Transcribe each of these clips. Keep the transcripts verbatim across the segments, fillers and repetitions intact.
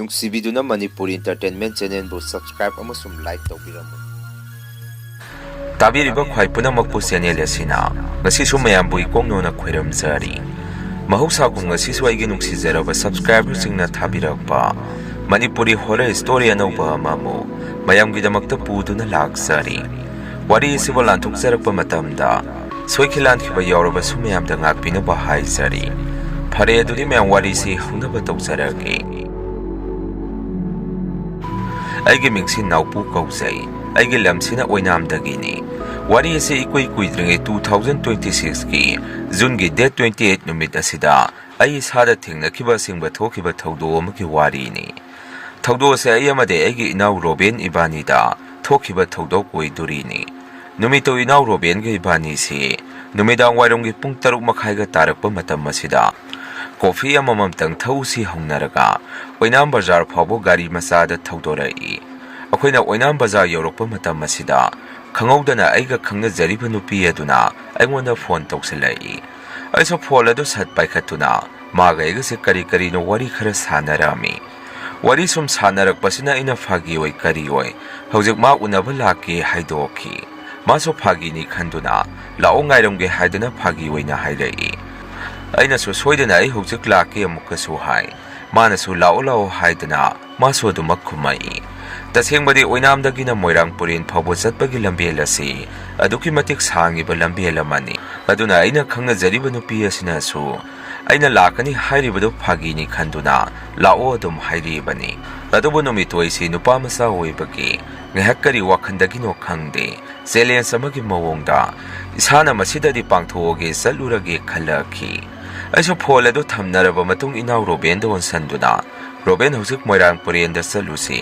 ꯅꯨꯡꯁꯤꯕꯤꯗꯨꯅ Manipuri Entertainment Channelꯕꯨ subscribe ꯑꯃꯁꯨꯡ like ꯇꯧꯕꯤꯔꯝꯃꯨ꯫ ꯇꯥꯕꯤꯔꯤꯕ ꯈ꯭ꯋꯥꯏ ꯄꯨꯝꯅꯃꯛꯄꯨ channel ꯑꯁꯤꯅ ꯉꯁꯤꯁꯨ ꯃꯌꯥꯝꯕꯨ ꯏꯀꯣꯛ ꯅꯧꯅ ꯈꯣꯏꯔꯝꯖꯔꯤ꯫ ꯃꯍꯧꯁꯥꯒꯨꯝ ꯉꯁꯤꯁꯨ ꯑꯩꯒꯤ ꯅꯨꯡꯁꯤꯖꯔꯕ subscriberꯁꯤꯡꯅ ꯊꯥꯕꯤꯔꯛꯄ ꯃꯅꯤꯄꯨꯔꯤ horror story ꯑꯅꯧꯕ ꯑꯃꯃꯨꯛ ꯃꯌꯥꯝꯒꯤꯗꯃꯛꯇ ꯄꯨꯗꯨꯅ ꯂꯥꯛꯆꯔꯤ꯫ ꯋꯥꯔꯤ ꯑꯁꯤꯕꯨ ꯂꯥꯟꯊꯣꯛꯆꯔꯛꯄ ꯃꯇꯝꯗ ꯁꯣꯏꯈꯤ ꯂꯥꯟꯈꯤꯕ ꯌꯥꯎꯔꯕꯁꯨ ꯃꯌꯥꯝꯗ ꯉꯥꯛꯄꯤꯅꯕ ꯍꯥꯏꯖꯔꯤ꯫ ꯐꯔꯦ, ꯑꯗꯨꯗꯤ ꯃꯌꯥꯝ ꯋꯥꯔꯤꯁꯤ ꯍꯧꯅꯕ ꯇꯧꯖꯔꯒꯦ꯫ ꯑꯩꯒꯤ ꯃꯤꯡꯁꯤ ꯅꯥꯎꯄꯨ ꯀꯧꯖꯩ꯫ ꯑꯩꯒꯤ ꯂꯝꯁꯤꯅ ꯑꯣꯏꯅꯥꯝꯗꯒꯤꯅꯤ꯫ ꯋꯥꯔꯤ ꯑꯁꯤ ꯏꯀꯨꯏ ꯀꯨꯏꯗ꯭ꯔꯤꯉꯩ two thousand twenty sixꯀꯤ Juneꯒꯤ date twenty eight ꯅꯨꯃꯤꯠ ꯑꯁꯤꯗ ꯑꯩ ꯏꯁꯥꯗ ꯊꯦꯡꯅꯈꯤꯕ ꯑꯁꯦꯡꯕ ꯊꯣꯛꯈꯤꯕ ꯊꯧꯗꯣꯛ ꯑꯃꯒꯤ ꯋꯥꯔꯤꯅꯤ꯫ ꯊꯧꯗꯣꯛ ꯑꯁꯤ ꯑꯩ ꯑꯃꯗꯤ ꯑꯩꯒꯤ ꯏꯅꯥꯎ ꯔꯣꯕꯤꯟ ꯏꯕꯥꯅꯤꯗ ꯊꯣꯛꯈꯤꯕ ꯊꯧꯗꯣꯛ ꯑꯣꯏꯗꯣꯔꯤꯅꯤ꯫ ꯅꯨꯃꯤꯠꯇꯨ ꯏꯅꯥꯎ ꯔꯣꯕꯤꯟꯒ ꯏꯕꯥꯅꯤꯁꯤ ꯅꯨꯃꯤꯗꯥꯡ ꯋꯥꯏꯔꯝꯒꯤ ꯄꯨꯡ ꯇꯔꯨꯛ ꯃꯈꯥꯏꯒ ꯇꯥꯔꯛꯄ ꯃꯇꯝ ꯑꯁꯤꯗ coffee ꯑꯃꯃꯝꯇꯪ ꯊꯛꯎꯁꯤ ꯍꯧꯅꯔꯒ ꯑꯣꯏꯅꯥꯝ ꯕꯖꯥꯔ ꯐꯥꯎꯕ ꯒꯥꯔꯤ ꯃꯆꯥꯗ ꯊꯧꯗꯣꯔꯛꯏ꯫ ꯑꯩꯈꯣꯏꯅ ꯑꯣꯏꯅꯥꯝ ꯕꯖꯥꯔ ꯌꯧꯔꯛꯄ ꯃꯇꯝ ꯑꯁꯤꯗ ꯈꯪꯍꯧꯗꯅ ꯑꯩꯒ ꯈꯪꯅꯖꯔꯤꯕ ꯅꯨꯄꯤ ꯑꯗꯨꯅ ꯑꯩꯉꯣꯟꯗ phone ꯇꯧꯁꯤꯜꯂꯛꯏ꯫ ꯑꯩꯁꯨ phone ꯑꯗꯨ ꯁꯠ ꯄꯥꯏꯈꯠꯇꯨꯅ ꯃꯥꯒ ꯑꯩꯒꯁꯦ ꯀꯔꯤ ꯀꯔꯤꯅꯣ ꯋꯥꯔꯤ ꯈꯔ ꯁꯥꯟꯅꯔꯝꯃꯤ꯫ ꯋꯥꯔꯤ ꯁꯨꯝ ꯁꯥꯟꯅꯔꯛꯄꯁꯤꯅ ꯑꯩꯅ ꯐꯥꯒꯤ ꯑꯣꯏ ꯀꯔꯤ ꯑꯣꯏ ꯍꯧꯖꯤꯛ ꯃꯥ ꯎꯅꯕ ꯂꯥꯛꯀꯦ ꯍꯥꯏꯗꯣꯛꯈꯤ꯫ ꯃꯥꯁꯨ ꯐꯥꯒꯤꯅꯤ ꯈꯟꯗꯨꯅ ꯂꯥꯛꯑꯣ ꯉꯥꯏꯔꯝꯒꯦ ꯍꯥꯏꯗꯨꯅ ꯐꯥꯒꯤ ꯑꯣꯏꯅ ꯍꯥꯏꯔꯛꯏ꯫ ꯑꯩꯅꯁꯨ ꯁꯣꯏꯗꯅ ꯑꯩ ꯍꯧꯖꯤꯛ ꯂꯥꯛꯀꯦ ꯑꯃꯨꯛꯀꯁꯨ ꯍꯥꯏ꯫ ꯃꯥꯅꯁꯨ ꯂꯥꯛꯑꯣ ꯂꯥꯛꯑꯣ ꯍꯥꯏꯗꯨꯅ ꯃꯥꯁꯨ ꯑꯗꯨꯃꯛ ꯈꯨꯝꯃꯛꯏ꯫ ꯇꯁꯦꯡꯕꯗꯤ ꯑꯣꯏꯅꯥꯝꯗꯒꯤꯅ ꯃꯣꯏꯔꯥꯡ ꯄꯨꯔꯦꯟ ꯐꯥꯎꯕ ꯆꯠꯄꯒꯤ ꯂꯝꯕꯦꯜ ꯑꯁꯤ ꯑꯗꯨꯛꯀꯤ ꯃꯇꯤꯛ ꯁꯥꯡꯉꯤꯕ ꯂꯝꯕꯦꯜ ꯑꯃꯅꯤ꯫ ꯑꯗꯨꯅ ꯑꯩꯅ ꯈꯪꯅꯖꯔꯤꯕ ꯅꯨꯄꯤ ꯑꯁꯤꯅꯁꯨ ꯑꯩꯅ ꯂꯥꯛꯀꯅꯤ ꯍꯥꯏꯔꯤꯕꯗꯨ ꯐꯥꯒꯤꯅꯤ ꯈꯟꯗꯨꯅ ꯂꯥꯛꯑꯣ ꯑꯗꯨꯝ ꯍꯥꯏꯔꯤꯕꯅꯤ꯫ ꯑꯗꯨꯕꯨ ꯅꯨꯃꯤꯠꯇꯨ ꯑꯩꯁꯤ ꯅꯨꯄꯥ ꯃꯆꯥ ꯑꯣꯏꯕꯒꯤ ꯉꯥꯏꯍꯥꯛ ꯀꯔꯤ ꯋꯥꯈꯜꯗꯒꯤꯅꯣ ꯈꯪꯗꯦ, challenge ꯑꯃꯒꯤ ꯃꯑꯣꯡꯗ ꯏꯁꯥꯅ ꯃꯁꯤꯗꯗꯤ ꯄꯥꯡꯊꯣꯛꯑꯒꯦ, ꯆꯠꯂꯨꯔꯒꯦ ꯈꯜꯂꯛꯈꯤ꯫ ꯑꯩꯁꯨ phone ꯑꯗꯨ ꯊꯝꯅꯔꯕ ꯃꯇꯨꯡ ꯏꯅꯥꯎ ꯔꯣꯕꯦꯟꯗ ꯑꯣꯟꯁꯟꯗꯨꯅ, "ꯔꯣꯕꯦꯟ, ꯍꯧꯖꯤꯛ ꯃꯣꯏꯔꯥꯡ ꯄꯨꯔꯦꯟꯗ ꯆꯠꯂꯨꯁꯤ꯫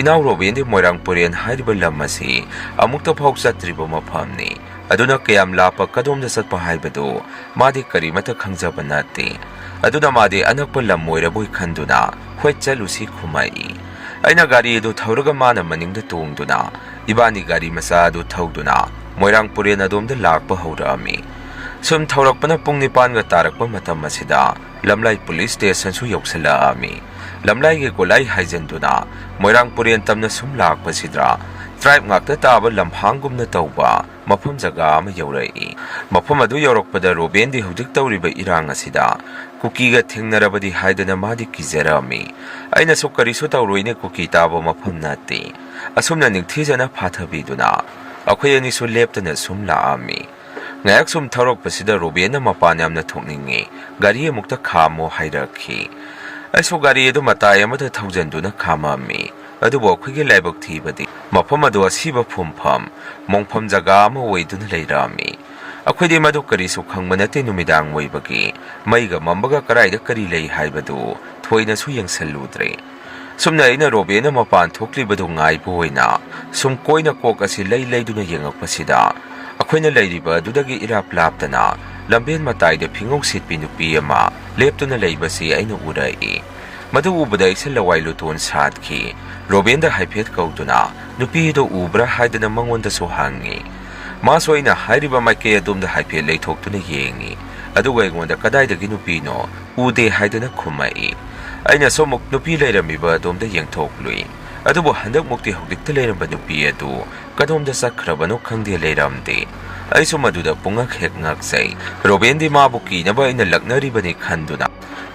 ꯏꯅꯥꯎ ꯔꯣꯕꯦꯟꯗꯤ ꯃꯣꯏꯔꯥꯡ ꯄꯨꯔꯦꯟ ꯍꯥꯏꯔꯤꯕ ꯂꯝ ꯑꯁꯤ ꯑꯃꯨꯛꯇ ꯐꯥꯎ ꯆꯠꯇ꯭ꯔꯤꯕ ꯃꯐꯝꯅꯤ꯫ ꯑꯗꯨꯅ ꯀꯌꯥꯝ ꯂꯥꯞꯄ, ꯀꯗꯣꯝꯗ ꯆꯠꯄ ꯍꯥꯏꯕꯗꯨ ꯃꯥꯗꯤ ꯀꯔꯤꯃꯠꯇ ꯈꯪꯖꯕ ꯅꯠꯇꯦ꯫ ꯑꯗꯨꯅ ꯃꯥꯗꯤ ꯑꯅꯛꯄ ꯂꯝ ꯑꯣꯏꯔꯕꯣꯏ ꯈꯟꯗꯨꯅ, 'ꯍꯣꯏ, ꯆꯠꯂꯨꯁꯤ' ꯈꯨꯝꯃꯛꯏ꯫ ꯑꯩꯅ ꯒꯥꯔꯤ ꯑꯗꯨ ꯊꯧꯔꯒ ꯃꯥꯅ ꯃꯅꯤꯡꯗ ꯇꯣꯡꯗꯨꯅ ꯏꯕꯥꯅꯤ ꯒꯥꯔꯤ ꯃꯆꯥ ꯑꯗꯨ ꯊꯧꯗꯨꯅ ꯃꯣꯏꯔꯥꯡ ꯄꯨꯔꯦꯟ ꯑꯗꯣꯝꯗ ꯂꯥꯛꯄ ꯍꯧꯔꯛꯑꯝꯃꯤ꯫ ꯁꯨꯝ ꯊꯧꯔꯛꯄꯅ ꯄꯨꯡ ꯅꯤꯄꯥꯟꯒ ꯇꯥꯔꯛꯄ ꯃꯇꯝ ꯑꯁꯤꯗ ꯂꯝꯂꯥꯏ police stationꯁꯨ ꯌꯧꯁꯤꯜꯂꯛꯑꯝꯃꯤ꯫ ꯂꯝꯂꯥꯏꯒꯤ ꯒꯣꯂꯥꯏ ꯍꯥꯏꯖꯤꯟꯗꯨꯅ ꯃꯣꯏꯔꯥꯡ ꯄꯨꯔꯦꯟ ꯇꯝꯅ ꯁꯨꯝ ꯂꯥꯛꯄꯁꯤꯗ tribe ꯉꯥꯛꯇ ꯇꯥꯕ ꯂꯝꯍꯥꯡꯒꯨꯝꯅ ꯇꯧꯕ ꯃꯐꯝ ꯖꯒꯥ ꯑꯃ ꯌꯧꯔꯛꯏ꯫ ꯃꯐꯝ ꯑꯗꯨ ꯌꯧꯔꯛꯄꯗ ꯔꯣꯕꯦꯟꯗꯤ ꯍꯧꯖꯤꯛ ꯇꯧꯔꯤꯕ ꯏꯔꯥꯡ ꯑꯁꯤꯗ ꯀꯨꯀꯤꯒ ꯊꯦꯡꯅꯔꯕꯗꯤ ꯍꯥꯏꯗꯅ ꯃꯥꯗꯤ ꯀꯤꯖꯔꯝꯃꯤ꯫ ꯑꯩꯅꯁꯨ ꯀꯔꯤꯁꯨ ꯇꯧꯔꯣꯏꯅꯦ, ꯀꯨꯀꯤ ꯇꯥꯕ ꯃꯐꯝ ꯅꯠꯇꯦ, ꯑꯁꯨꯝꯅ ꯅꯤꯡꯊꯤꯖꯅ ꯐꯥꯊꯕꯤꯗꯨꯅ ꯑꯩꯈꯣꯏ ꯑꯅꯤꯁꯨ ꯂꯦꯞꯇꯅ ꯁꯨꯝ ꯂꯥꯛꯑꯝꯃꯤ꯫ ꯉꯥꯏꯍꯥꯛ ꯁꯨꯝ ꯊꯧꯔꯛꯄꯁꯤꯗ ꯔꯣꯕꯦꯟꯅ ꯃꯄꯥꯟ ꯌꯥꯝꯅ ꯊꯣꯛꯅꯤꯡꯉꯤ, ꯒꯥꯔꯤ ꯑꯃꯨꯛꯇ ꯈꯥꯝꯃꯣ ꯍꯥꯏꯔꯛꯈꯤ꯫ ꯑꯩꯁꯨ ꯒꯥꯔꯤ ꯑꯗꯨ ꯃꯇꯥꯏ ꯑꯃꯗ ꯊꯧꯖꯤꯟꯗꯨꯅ ꯈꯥꯝꯃꯝꯃꯤ꯫ ꯑꯗꯨꯕꯨ ꯑꯩꯈꯣꯏꯒꯤ ꯂꯥꯏꯕꯛ ꯊꯤꯕꯗꯤ ꯃꯐꯝ ꯑꯗꯨ ꯑꯁꯤꯕ ꯐꯨꯝꯐꯝ, ꯃꯣꯡꯐꯝ ꯖꯒꯥ ꯑꯃ ꯑꯣꯏꯗꯨꯅ ꯂꯩꯔꯝꯃꯤ꯫ ꯑꯩꯈꯣꯏꯗꯤ ꯃꯗꯨ ꯀꯔꯤꯁꯨ ꯈꯪꯕ ꯅꯠꯇꯦ, ꯅꯨꯃꯤꯗꯥꯡ ꯑꯣꯏꯕꯒꯤ ꯃꯩꯒ ꯃꯝꯕꯒ ꯀꯗꯥꯏꯗ ꯀꯔꯤ ꯂꯩ ꯍꯥꯏꯕꯗꯨ ꯊꯣꯏꯅꯁꯨ ꯌꯦꯡꯁꯜꯂꯨꯗ꯭ꯔꯦ꯫ ꯁꯨꯝꯅ ꯑꯩꯅ ꯔꯣꯕꯦꯟꯅ ꯃꯄꯥꯟ ꯊꯣꯛꯂꯤꯕꯗꯨ ꯉꯥꯏꯕ ꯑꯣꯏꯅ ꯁꯨꯝ ꯀꯣꯏꯅ ꯀꯣꯛ ꯑꯁꯤ ꯂꯩ ꯂꯩꯗꯨꯅ ꯌꯦꯡꯉꯛꯄꯁꯤꯗ ꯑꯩꯈꯣꯏꯅ ꯂꯩꯔꯤꯕ ꯑꯗꯨꯗꯒꯤ ꯏꯔꯥꯞ ꯂꯥꯞꯇꯅ ꯂꯝꯕꯦꯟ ꯃꯇꯥꯏꯗ ꯐꯤꯉꯧ ꯁꯦꯠꯄꯤ ꯅꯨꯄꯤ ꯑꯃ ꯂꯦꯞꯇꯨꯅ ꯂꯩꯕꯁꯤ ꯑꯩꯅ ꯎꯔꯛꯏ꯫ ꯃꯗꯨ ꯎꯕꯗ ꯑꯩꯁꯦ ꯂꯋꯥꯏ ꯂꯨꯇꯣꯟ ꯁꯥꯠꯈꯤ꯫ ꯔꯣꯕꯦꯟꯗ ꯍꯥꯏꯐꯦꯠ ꯀꯧꯗꯨꯅ ꯅꯨꯄꯤꯗꯣ ꯎꯕ꯭ꯔꯥ ꯍꯥꯏꯗꯅ ꯃꯉꯣꯟꯗꯁꯨ ꯍꯪꯉꯤ꯫ ꯃꯥꯁꯨ ꯑꯩꯅ ꯍꯥꯏꯔꯤꯕ ꯃꯥꯏꯀꯩ ꯑꯗꯣꯝꯗ ꯍꯥꯏꯐꯦꯠ ꯂꯩꯊꯣꯛꯇꯨꯅ ꯌꯦꯡꯉꯤ꯫ ꯑꯗꯨꯒ ꯑꯩꯉꯣꯟꯗ ꯀꯗꯥꯏꯗꯒꯤ ꯅꯨꯄꯤꯅꯣ, ꯎꯗꯦ ꯍꯥꯏꯗꯅ ꯈꯨꯝꯃꯛꯏ꯫ ꯑꯩꯅꯁꯨ ꯑꯃꯨꯛ ꯅꯨꯄꯤ ꯂꯩꯔꯝꯃꯤꯕ ꯑꯗꯣꯝꯗ ꯌꯦꯡꯊꯣꯛꯂꯨꯏ꯫ ꯑꯗꯨꯕꯨ ꯍꯟꯗꯛꯃꯨꯛꯇꯤ ꯍꯧꯖꯤꯛꯇ ꯂꯩꯔꯝꯕ ꯅꯨꯄꯤ ꯑꯗꯨ ꯀꯗꯣꯝꯗ ꯆꯠꯈ꯭ꯔꯕꯅꯣ ꯈꯪꯗꯦ, ꯂꯩꯔꯝꯗꯦ꯫ ꯑꯩꯁꯨ ꯃꯗꯨꯗ ꯄꯨꯡꯉꯛ ꯍꯦꯛ ꯉꯛꯆꯩ꯫ ꯔꯣꯕꯦꯟꯗꯤ ꯃꯥꯕꯨ ꯀꯤꯅꯕ ꯑꯩꯅ ꯂꯛꯅꯔꯤꯕꯅꯤ ꯈꯟꯗꯨꯅ,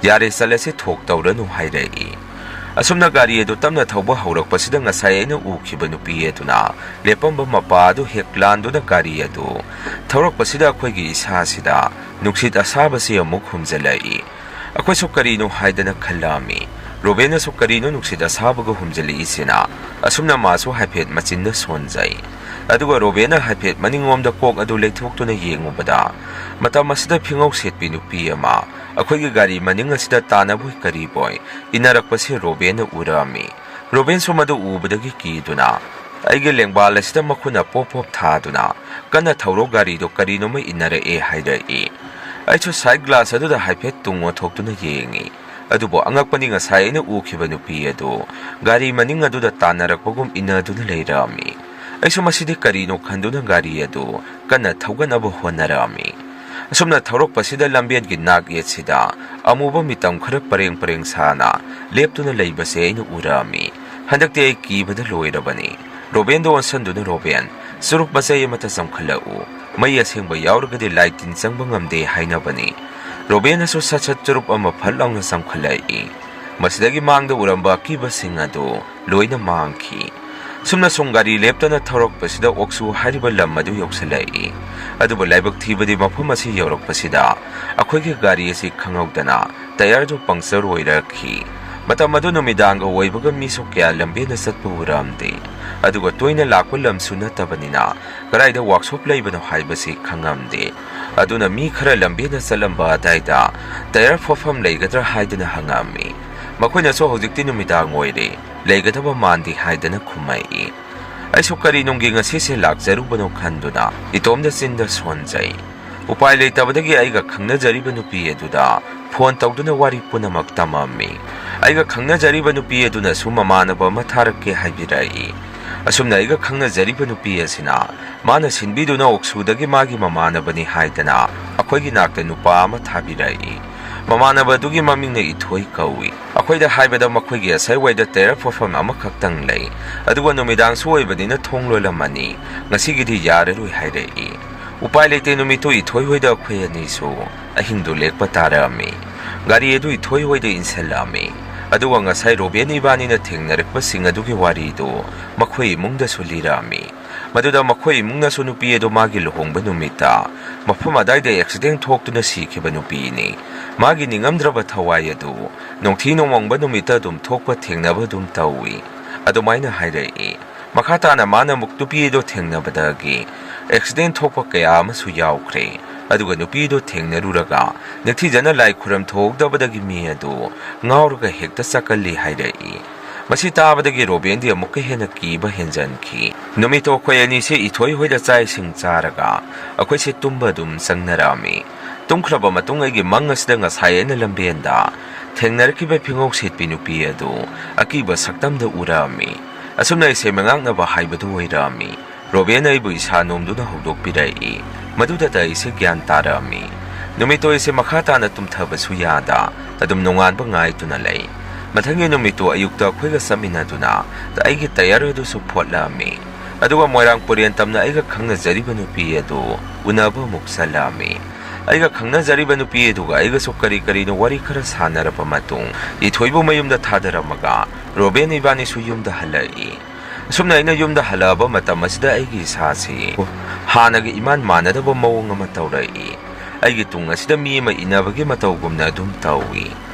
"ꯌꯥꯔꯦ, ꯆꯠꯂꯁꯤ, ꯊꯣꯛ ꯇꯧꯔꯅꯨ" ꯍꯥꯏꯔꯛꯏ꯫ ꯑꯁꯨꯝꯅ ꯒꯥꯔꯤ ꯑꯗꯨ ꯇꯞꯅ ꯊꯧꯕ ꯍꯧꯔꯛꯄꯁꯤꯗ ꯉꯁꯥꯏ ꯑꯩꯅ ꯎꯈꯤꯕ ꯅꯨꯄꯤ ꯑꯗꯨꯅ ꯂꯦꯞꯄꯝꯕ ꯃꯄꯥ ꯑꯗꯨ ꯍꯦꯛ ꯂꯥꯟꯗꯨꯅ ꯒꯥꯔꯤ ꯑꯗꯨ ꯊꯧꯔꯛꯄꯁꯤꯗ ꯑꯩꯈꯣꯏꯒꯤ ꯏꯁꯥꯁꯤꯗ ꯅꯨꯡꯁꯤꯠ ꯑꯁꯥꯕꯁꯤ ꯑꯃꯨꯛ ꯍꯨꯝꯖꯤꯜꯂꯛꯏ꯫ ꯑꯩꯈꯣꯏꯁꯨ ꯀꯔꯤꯅꯣ ꯍꯥꯏꯗꯅ ꯈꯜꯂꯛꯑꯝꯃꯤ꯫ ꯔꯣꯕꯦꯟꯅꯁꯨ ꯀꯔꯤꯅꯣ ꯅꯨꯡꯁꯤꯠ ꯑꯁꯥꯕꯒ ꯍꯨꯝꯖꯤꯜꯂꯛꯏꯁꯤꯅ? ꯑꯁꯨꯝꯅ ꯃꯥꯁꯨ ꯍꯥꯏꯐꯦꯠ ꯃꯆꯤꯟꯗ ꯁꯣꯟꯖꯩ꯫ ꯑꯗꯨꯒ ꯔꯣꯕꯦꯟꯅ ꯍꯥꯏꯐꯦꯠ ꯃꯅꯤꯡꯂꯣꯝꯗ ꯀꯣꯛ ꯑꯗꯨ ꯂꯩꯊꯣꯛꯇꯨꯅ ꯌꯦꯡꯉꯨꯕꯗ, ꯃꯇꯝ ꯑꯁꯤꯗ ꯐꯤꯉꯧ ꯁꯦꯠꯄꯤ ꯅꯨꯄꯤ ꯑꯃ ꯑꯩꯈꯣꯏꯒꯤ ꯒꯥꯔꯤ ꯃꯅꯤꯡ ꯑꯁꯤꯗ ꯇꯥꯟꯅꯕꯣꯏ ꯀꯔꯤꯕꯣꯏ ꯏꯟꯅꯔꯛꯄꯁꯦ ꯔꯣꯕꯦꯟꯅ ꯎꯔꯛꯑꯝꯃꯤ꯫ ꯔꯣꯕꯦꯟꯁꯨ ꯃꯗꯨ ꯎꯕꯗꯒꯤ ꯀꯤꯗꯨꯅ ꯑꯩꯒꯤ ꯂꯦꯡꯕꯥꯜ ꯑꯁꯤꯗ ꯃꯈꯨꯠꯅ ꯄꯣꯞ ꯄꯣꯞ ꯊꯥꯗꯨꯅ, "ꯀꯟꯅ ꯊꯧꯔꯣ, ꯒꯥꯔꯤꯗꯣ ꯀꯔꯤꯅꯣꯃ ꯏꯟꯅꯔꯛꯑꯦ" ꯍꯥꯏꯔꯛꯏ꯫ ꯑꯩꯁꯨ side glass ꯑꯗꯨꯗ ꯍꯥꯏꯐꯦꯠ ꯇꯨꯡ ꯑꯣꯟꯊꯣꯛꯇꯨꯅ ꯌꯦꯡꯉꯤ꯫ ꯑꯗꯨꯕꯨ ꯑꯉꯛꯄꯅꯤ, ꯉꯁꯥꯏ ꯑꯩꯅ ꯎꯈꯤꯕ ꯅꯨꯄꯤ ꯑꯗꯨ ꯒꯥꯔꯤ ꯃꯅꯤꯡ ꯑꯗꯨꯗ ꯇꯥꯟꯅꯔꯛꯄꯒꯨꯝ ꯏꯟꯅꯗꯨꯅ ꯂꯩꯔꯝꯃꯤ꯫ ꯑꯩꯁꯨ ꯃꯁꯤꯗꯤ ꯀꯔꯤꯅꯣ ꯈꯟꯗꯨꯅ ꯒꯥꯔꯤ ꯑꯗꯨ ꯀꯟꯅ ꯊꯧꯒꯠꯅꯕ ꯍꯣꯠꯅꯔꯛꯑꯝꯃꯤ꯫ ꯑꯁꯨꯝꯅ ꯊꯧꯔꯛꯄꯁꯤꯗ ꯂꯝꯕꯦꯟꯒꯤ ꯅꯥꯛ ꯌꯦꯠꯁꯤꯗ ꯑꯃꯨꯕ ꯃꯤꯇꯝ ꯈꯔ ꯄꯔꯦꯡ ꯄꯔꯦꯡ ꯁꯥꯅ ꯂꯦꯞꯇꯨꯅ ꯂꯩꯕꯁꯦ ꯑꯩꯅ ꯎꯔꯛꯑꯝꯃꯤ꯫ ꯍꯟꯗꯛꯇꯤ ꯑꯩ ꯀꯤꯕꯗ ꯂꯣꯏꯔꯕꯅꯤ꯫ ꯔꯣꯕꯦꯟꯗ ꯑꯣꯟꯁꯟꯗꯨꯅ, "ꯔꯣꯕꯦꯟ, ꯆꯨꯔꯨꯞ ꯃꯆꯩ ꯑꯃꯇ ꯆꯪꯈꯠꯂꯛꯎ꯫ ꯃꯩ ꯑꯁꯦꯡꯕ ꯌꯥꯎꯔꯒꯗꯤ ꯂꯥꯏ ꯇꯤꯟ ꯆꯪꯕ ꯉꯝꯗꯦ" ꯍꯥꯏꯅꯕꯅꯤ꯫ ꯔꯣꯕꯦꯟꯅꯁꯨ ꯁꯠ ꯁꯠ ꯆꯨꯔꯨꯞ ꯑꯃ ꯐꯠ ꯂꯥꯎꯅ ꯆꯪꯈꯠꯂꯛꯏ꯫ ꯃꯁꯤꯗꯒꯤ ꯃꯥꯡꯗ ꯎꯔꯝꯕ ꯑꯀꯤꯕꯁꯤꯡ ꯑꯗꯨ ꯂꯣꯏꯅ ꯃꯥꯡꯈꯤ꯫ ꯁꯨꯝꯅ ꯁꯨꯝ ꯒꯥꯔꯤ ꯂꯦꯞꯇꯅ ꯊꯧꯔꯛꯄꯁꯤꯗ ꯑꯣꯛꯁꯨ ꯍꯥꯏꯔꯤꯕ ꯂꯝ ꯑꯗꯨ ꯌꯧꯁꯤꯜꯂꯛꯏ꯫ ꯑꯗꯨꯕꯨ ꯂꯥꯏꯕꯛ ꯊꯤꯕꯗꯤ ꯃꯐꯝ ꯑꯁꯤ ꯌꯧꯔꯛꯄꯁꯤꯗ ꯑꯩꯈꯣꯏꯒꯤ ꯒꯥꯔꯤ ꯑꯁꯤ ꯈꯪꯍꯧꯗꯅ ꯇꯌꯥꯔꯗꯨ ꯄꯪꯆꯔ ꯑꯣꯏꯔꯛꯈꯤ꯫ ꯃꯇꯝ ꯑꯗꯨ ꯅꯨꯃꯤꯗꯥꯡꯒ ꯑꯣꯏꯕꯒ ꯃꯤꯁꯨ ꯀꯌꯥ ꯂꯝꯕꯦꯟꯗ ꯆꯠꯄ ꯎꯔꯝꯗꯦ꯫ ꯑꯗꯨꯒ ꯇꯣꯏꯅ ꯂꯥꯛꯄ ꯂꯝꯁꯨ ꯅꯠꯇꯕꯅꯤꯅ ꯀꯗꯥꯏꯗ ꯋꯥꯛꯁꯣꯞ ꯂꯩꯕꯅꯣ ꯍꯥꯏꯕꯁꯤ ꯈꯪꯉꯝꯗꯦ꯫ ꯑꯗꯨꯅ ꯃꯤ ꯈꯔ ꯂꯝꯕꯦꯟꯗ ꯆꯠꯂꯝꯕ ꯑꯗꯥꯏꯗ ꯇꯌꯥꯔ ꯐꯣꯠꯐꯝ ꯂꯩꯒꯗ꯭ꯔꯥ ꯍꯥꯏꯗꯨꯅ ꯍꯪꯉꯝꯃꯤ꯫ ꯃꯈꯣꯏꯅꯁꯨ "ꯍꯧꯖꯤꯛꯇꯤ ꯅꯨꯃꯤꯗꯥꯡ ꯑꯣꯏꯔꯦ, ꯂꯩꯒꯗꯕ ꯃꯥꯟꯗꯦ" ꯍꯥꯏꯗꯅ ꯈꯨꯝꯃꯛꯏ꯫ ꯑꯩꯁꯨ ꯀꯔꯤ ꯅꯨꯡꯒꯤ ꯉꯁꯤꯁꯦ ꯂꯥꯛꯆꯔꯨꯕꯅꯣ ꯈꯟꯗꯨꯅ ꯏꯇꯣꯝꯗ ꯆꯤꯟꯗ ꯁꯣꯟꯖꯩ꯫ ꯎꯄꯥꯏ ꯂꯩꯇꯕꯗꯒꯤ ꯑꯩꯒ ꯈꯪꯅꯖꯔꯤꯕ ꯅꯨꯄꯤ ꯑꯗꯨꯗ ꯐꯣꯟ ꯇꯧꯗꯨꯅ ꯋꯥꯔꯤ ꯄꯨꯝꯅꯃꯛ ꯇꯝꯃꯝꯃꯤ꯫ ꯑꯩꯒ ꯈꯪꯅꯖꯔꯤꯕ ꯅꯨꯄꯤ ꯑꯗꯨꯅꯁꯨ ꯃꯃꯥꯟꯅꯕ ꯑꯃ ꯊꯥꯔꯛꯀꯦ ꯍꯥꯏꯕꯤꯔꯛꯏ꯫ ꯑꯁꯨꯝꯅ ꯑꯩꯒ ꯈꯪꯅꯖꯔꯤꯕ ꯅꯨꯄꯤ ꯑꯁꯤꯅ ꯃꯥꯅ ꯁꯤꯟꯕꯤꯗꯨꯅ ꯑꯣꯛꯁꯨꯗꯒꯤ ꯃꯥꯒꯤ ꯃꯃꯥꯟꯅꯕꯅꯤ ꯍꯥꯏꯗꯅ ꯑꯩꯈꯣꯏꯒꯤ ꯅꯥꯛꯇ ꯅꯨꯄꯥ ꯑꯃ ꯊꯥꯕꯤꯔꯛꯏ꯫ ꯃꯃꯥꯟꯅꯕ ꯑꯗꯨꯒꯤ ꯃꯃꯤꯡꯅ ꯏꯊꯣꯏ ꯀꯧꯏ꯫ ꯑꯩꯈꯣꯏꯗ ꯍꯥꯏꯕꯗ ꯃꯈꯣꯏꯒꯤ ꯑꯁꯥꯏꯋꯥꯏꯗ ꯇꯌꯥꯔ ꯐꯣꯠꯐꯝ ꯑꯃꯈꯛꯇꯪ ꯂꯩ, ꯑꯗꯨꯒ ꯅꯨꯃꯤꯗꯥꯡꯁꯨ ꯑꯣꯏꯕꯅꯤꯅ ꯊꯣꯡ ꯂꯣꯜꯂꯝꯃꯅꯤ, ꯉꯁꯤꯒꯤꯗꯤ ꯌꯥꯔꯔꯣꯏ ꯍꯥꯏꯔꯛꯏ꯫ ꯎꯄꯥꯏ ꯂꯩꯇꯦ, ꯅꯨꯃꯤꯠꯇꯨ ꯏꯊꯣꯏ ꯍꯣꯏꯗ ꯑꯩꯈꯣꯏ ꯑꯅꯤꯁꯨ ꯑꯍꯤꯡꯗꯨ ꯂꯦꯛꯄ ꯇꯥꯔꯛꯑꯝꯃꯤ꯫ ꯒꯥꯔꯤ ꯑꯗꯨ ꯏꯊꯣꯏ ꯍꯣꯏꯗ ꯏꯟꯁꯤꯜꯂꯛꯑꯝꯃꯤ꯫ ꯑꯗꯨꯒ ꯉꯁꯥꯏ ꯔꯣꯕꯦꯟ ꯏꯕꯥꯅꯤꯅ ꯊꯦꯡꯅꯔꯛꯄꯁꯤꯡ ꯑꯗꯨꯒꯤ ꯋꯥꯔꯤꯗꯨ ꯃꯈꯣꯏ ꯏꯃꯨꯡꯗꯁꯨ ꯂꯤꯔꯛꯑꯝꯃꯤ꯫ ꯃꯗꯨꯗ ꯃꯈꯣꯏ ꯏꯃꯨꯡꯅꯁꯨ ꯅꯨꯄꯤ ꯑꯗꯨ ꯃꯥꯒꯤ ꯂꯨꯍꯣꯡꯕ ꯅꯨꯃꯤꯠꯇ ꯃꯐꯝ ꯑꯗꯥꯏꯗ ꯑꯦꯛꯁꯤꯗꯦꯟ ꯊꯣꯛꯇꯨꯅ ꯁꯤꯈꯤꯕ ꯅꯨꯄꯤꯅꯤ꯫ ꯃꯥꯒꯤ ꯅꯤꯡꯉꯝꯗ꯭ꯔꯕ ꯊꯋꯥꯏ ꯑꯗꯨ ꯅꯣꯡꯊꯤ ꯅꯣꯡꯃꯪꯕ ꯅꯨꯃꯤꯠꯇ ꯑꯗꯨꯝ ꯊꯣꯛꯄ ꯊꯦꯡꯅꯕ ꯑꯗꯨꯝ ꯇꯧꯏ꯫ ꯑꯗꯨꯃꯥꯏꯅ ꯍꯥꯏꯔꯛꯏ꯫ ꯃꯈꯥ ꯇꯥꯅ ꯃꯥꯅ ꯑꯃꯨꯛ ꯅꯨꯄꯤ ꯑꯗꯨ ꯊꯦꯡꯅꯕꯗꯒꯤ ꯑꯦꯛꯁꯤꯗꯦꯟ ꯊꯣꯛꯄ ꯀꯌꯥ ꯑꯃꯁꯨ ꯌꯥꯎꯈ꯭ꯔꯦ꯫ ꯑꯗꯨꯒ ꯅꯨꯄꯤ ꯑꯗꯨ ꯊꯦꯡꯅꯔꯨꯔꯒ ꯅꯤꯡꯊꯤꯖꯅ ꯂꯥꯏ ꯈꯨꯔꯝ ꯊꯣꯛꯍꯧꯗꯕꯗꯒꯤ ꯃꯤ ꯑꯗꯨ ꯉꯥꯎꯔꯒ ꯍꯦꯛꯇ ꯆꯠꯀꯜꯂꯤ ꯍꯥꯏꯔꯛꯏ꯫ ꯃꯁꯤ ꯇꯥꯕꯗꯒꯤ ꯔꯣꯕꯦꯟꯗꯤ ꯑꯃꯨꯛꯀ ꯍꯦꯟꯅ ꯀꯤꯕ ꯍꯦꯟꯖꯟꯈꯤ꯫ ꯅꯨꯃꯤꯠꯇꯣ ꯑꯩꯈꯣꯏ ꯑꯅꯤꯁꯦ ꯏꯊꯣꯏ ꯍꯣꯏꯗ ꯆꯥꯛ ꯏꯁꯤꯡ ꯆꯥꯔꯒ ꯑꯩꯈꯣꯏꯁꯦ ꯇꯨꯝꯕ ꯑꯗꯨꯝ ꯆꯪꯅꯔꯛꯑꯝꯃꯤ꯫ ꯇꯨꯝꯈ꯭ꯔꯕ ꯃꯇꯨꯡ ꯑꯩꯒꯤ ꯃꯪ ꯑꯁꯤꯗ ꯉꯁꯥꯏ ꯑꯩꯅ ꯂꯝꯕꯦꯟꯗ ꯊꯦꯡꯅꯔꯛꯈꯤꯕ ꯐꯤꯉꯧ ꯁꯦꯠꯄꯤ ꯅꯨꯄꯤ ꯑꯗꯨ ꯑꯀꯤꯕ ꯁꯛꯇꯝꯗ ꯎꯔꯛꯑꯝꯃꯤ꯫ ꯑꯁꯨꯝꯅ ꯑꯩꯁꯦ ꯃꯉꯥꯛꯅꯕ ꯍꯥꯏꯕꯗꯨ ꯑꯣꯏꯔꯛꯑꯝꯃꯤ꯫ ꯔꯣꯕꯦꯟ ꯑꯩꯕꯨ ꯏꯁꯥ ꯅꯣꯝꯗꯨꯅ ꯍꯧꯗꯣꯛꯄꯤꯔꯛꯏ꯫ ꯃꯗꯨꯗꯇ ꯑꯩꯁꯦ ꯒ꯭ꯌꯥꯟ ꯇꯥꯔꯛꯑꯝꯃꯤ꯫ ꯅꯨꯃꯤꯠꯇꯨ ꯑꯩꯁꯦ ꯃꯈꯥ ꯇꯥꯅ ꯇꯨꯝꯊꯕꯁꯨ ꯌꯥꯗ ꯑꯗꯨꯝ ꯅꯣꯡꯉꯥꯟꯕ ꯉꯥꯏꯗꯨꯅ ꯂꯩ꯫ ꯃꯊꯪꯒꯤ ꯅꯨꯃꯤꯠꯇꯨ ꯑꯌꯨꯛꯇ ꯑꯩꯈꯣꯏꯒ ꯆꯠꯃꯤꯟꯅꯗꯨꯅ ꯑꯩꯒꯤ ꯇꯌꯥꯔ ꯑꯗꯨꯁꯨ ꯐꯣꯠꯂꯛꯑꯝꯃꯤ꯫ ꯑꯗꯨꯒ ꯃꯣꯏꯔꯥꯡ ꯄꯨꯔꯦꯟ ꯇꯝꯅ ꯑꯩꯒ ꯈꯪꯅꯖꯔꯤꯕ ꯅꯨꯄꯤ ꯑꯗꯨ ꯎꯅꯕ ꯑꯃꯨꯛ ꯆꯠꯂꯛꯑꯝꯃꯤ꯫ ꯑꯩꯒ ꯈꯪꯅꯖꯔꯤꯕ ꯅꯨꯄꯤ ꯑꯗꯨꯒ ꯑꯩꯒꯁꯨ ꯀꯔꯤ ꯀꯔꯤꯅꯣ ꯋꯥꯔꯤ ꯈꯔ ꯁꯥꯟꯅꯔꯕ ꯃꯇꯨꯡ, ꯏꯊꯣꯏꯕꯨ ꯃꯌꯨꯝꯗ ꯊꯥꯗꯔꯝꯃꯒ ꯔꯣꯕꯦꯟ ꯏꯕꯥꯅꯤꯁꯨ ꯌꯨꯝꯗ ꯍꯜꯂꯛꯏ꯫ ꯑꯁꯨꯝꯅ ꯑꯩꯅ ꯌꯨꯝꯗ ꯍꯜꯂꯛꯑꯕ ꯃꯇꯝ ꯑꯁꯤꯗ ꯑꯩꯒꯤ ꯏꯁꯥꯁꯤ ꯍꯥꯟꯅꯒꯤ ꯏꯃꯥꯟ ꯃꯥꯟꯅꯗꯕ ꯃꯑꯣꯡ ꯑꯃ ꯇꯧꯔꯛꯏ꯫ ꯑꯩꯒꯤ ꯇꯨꯡ ꯑꯁꯤꯗ ꯃꯤ ꯑꯃ ꯏꯟꯅꯕꯒꯤ ꯃꯇꯧꯒꯨꯝꯅ ꯑꯗꯨꯝ ꯇꯧꯏ꯫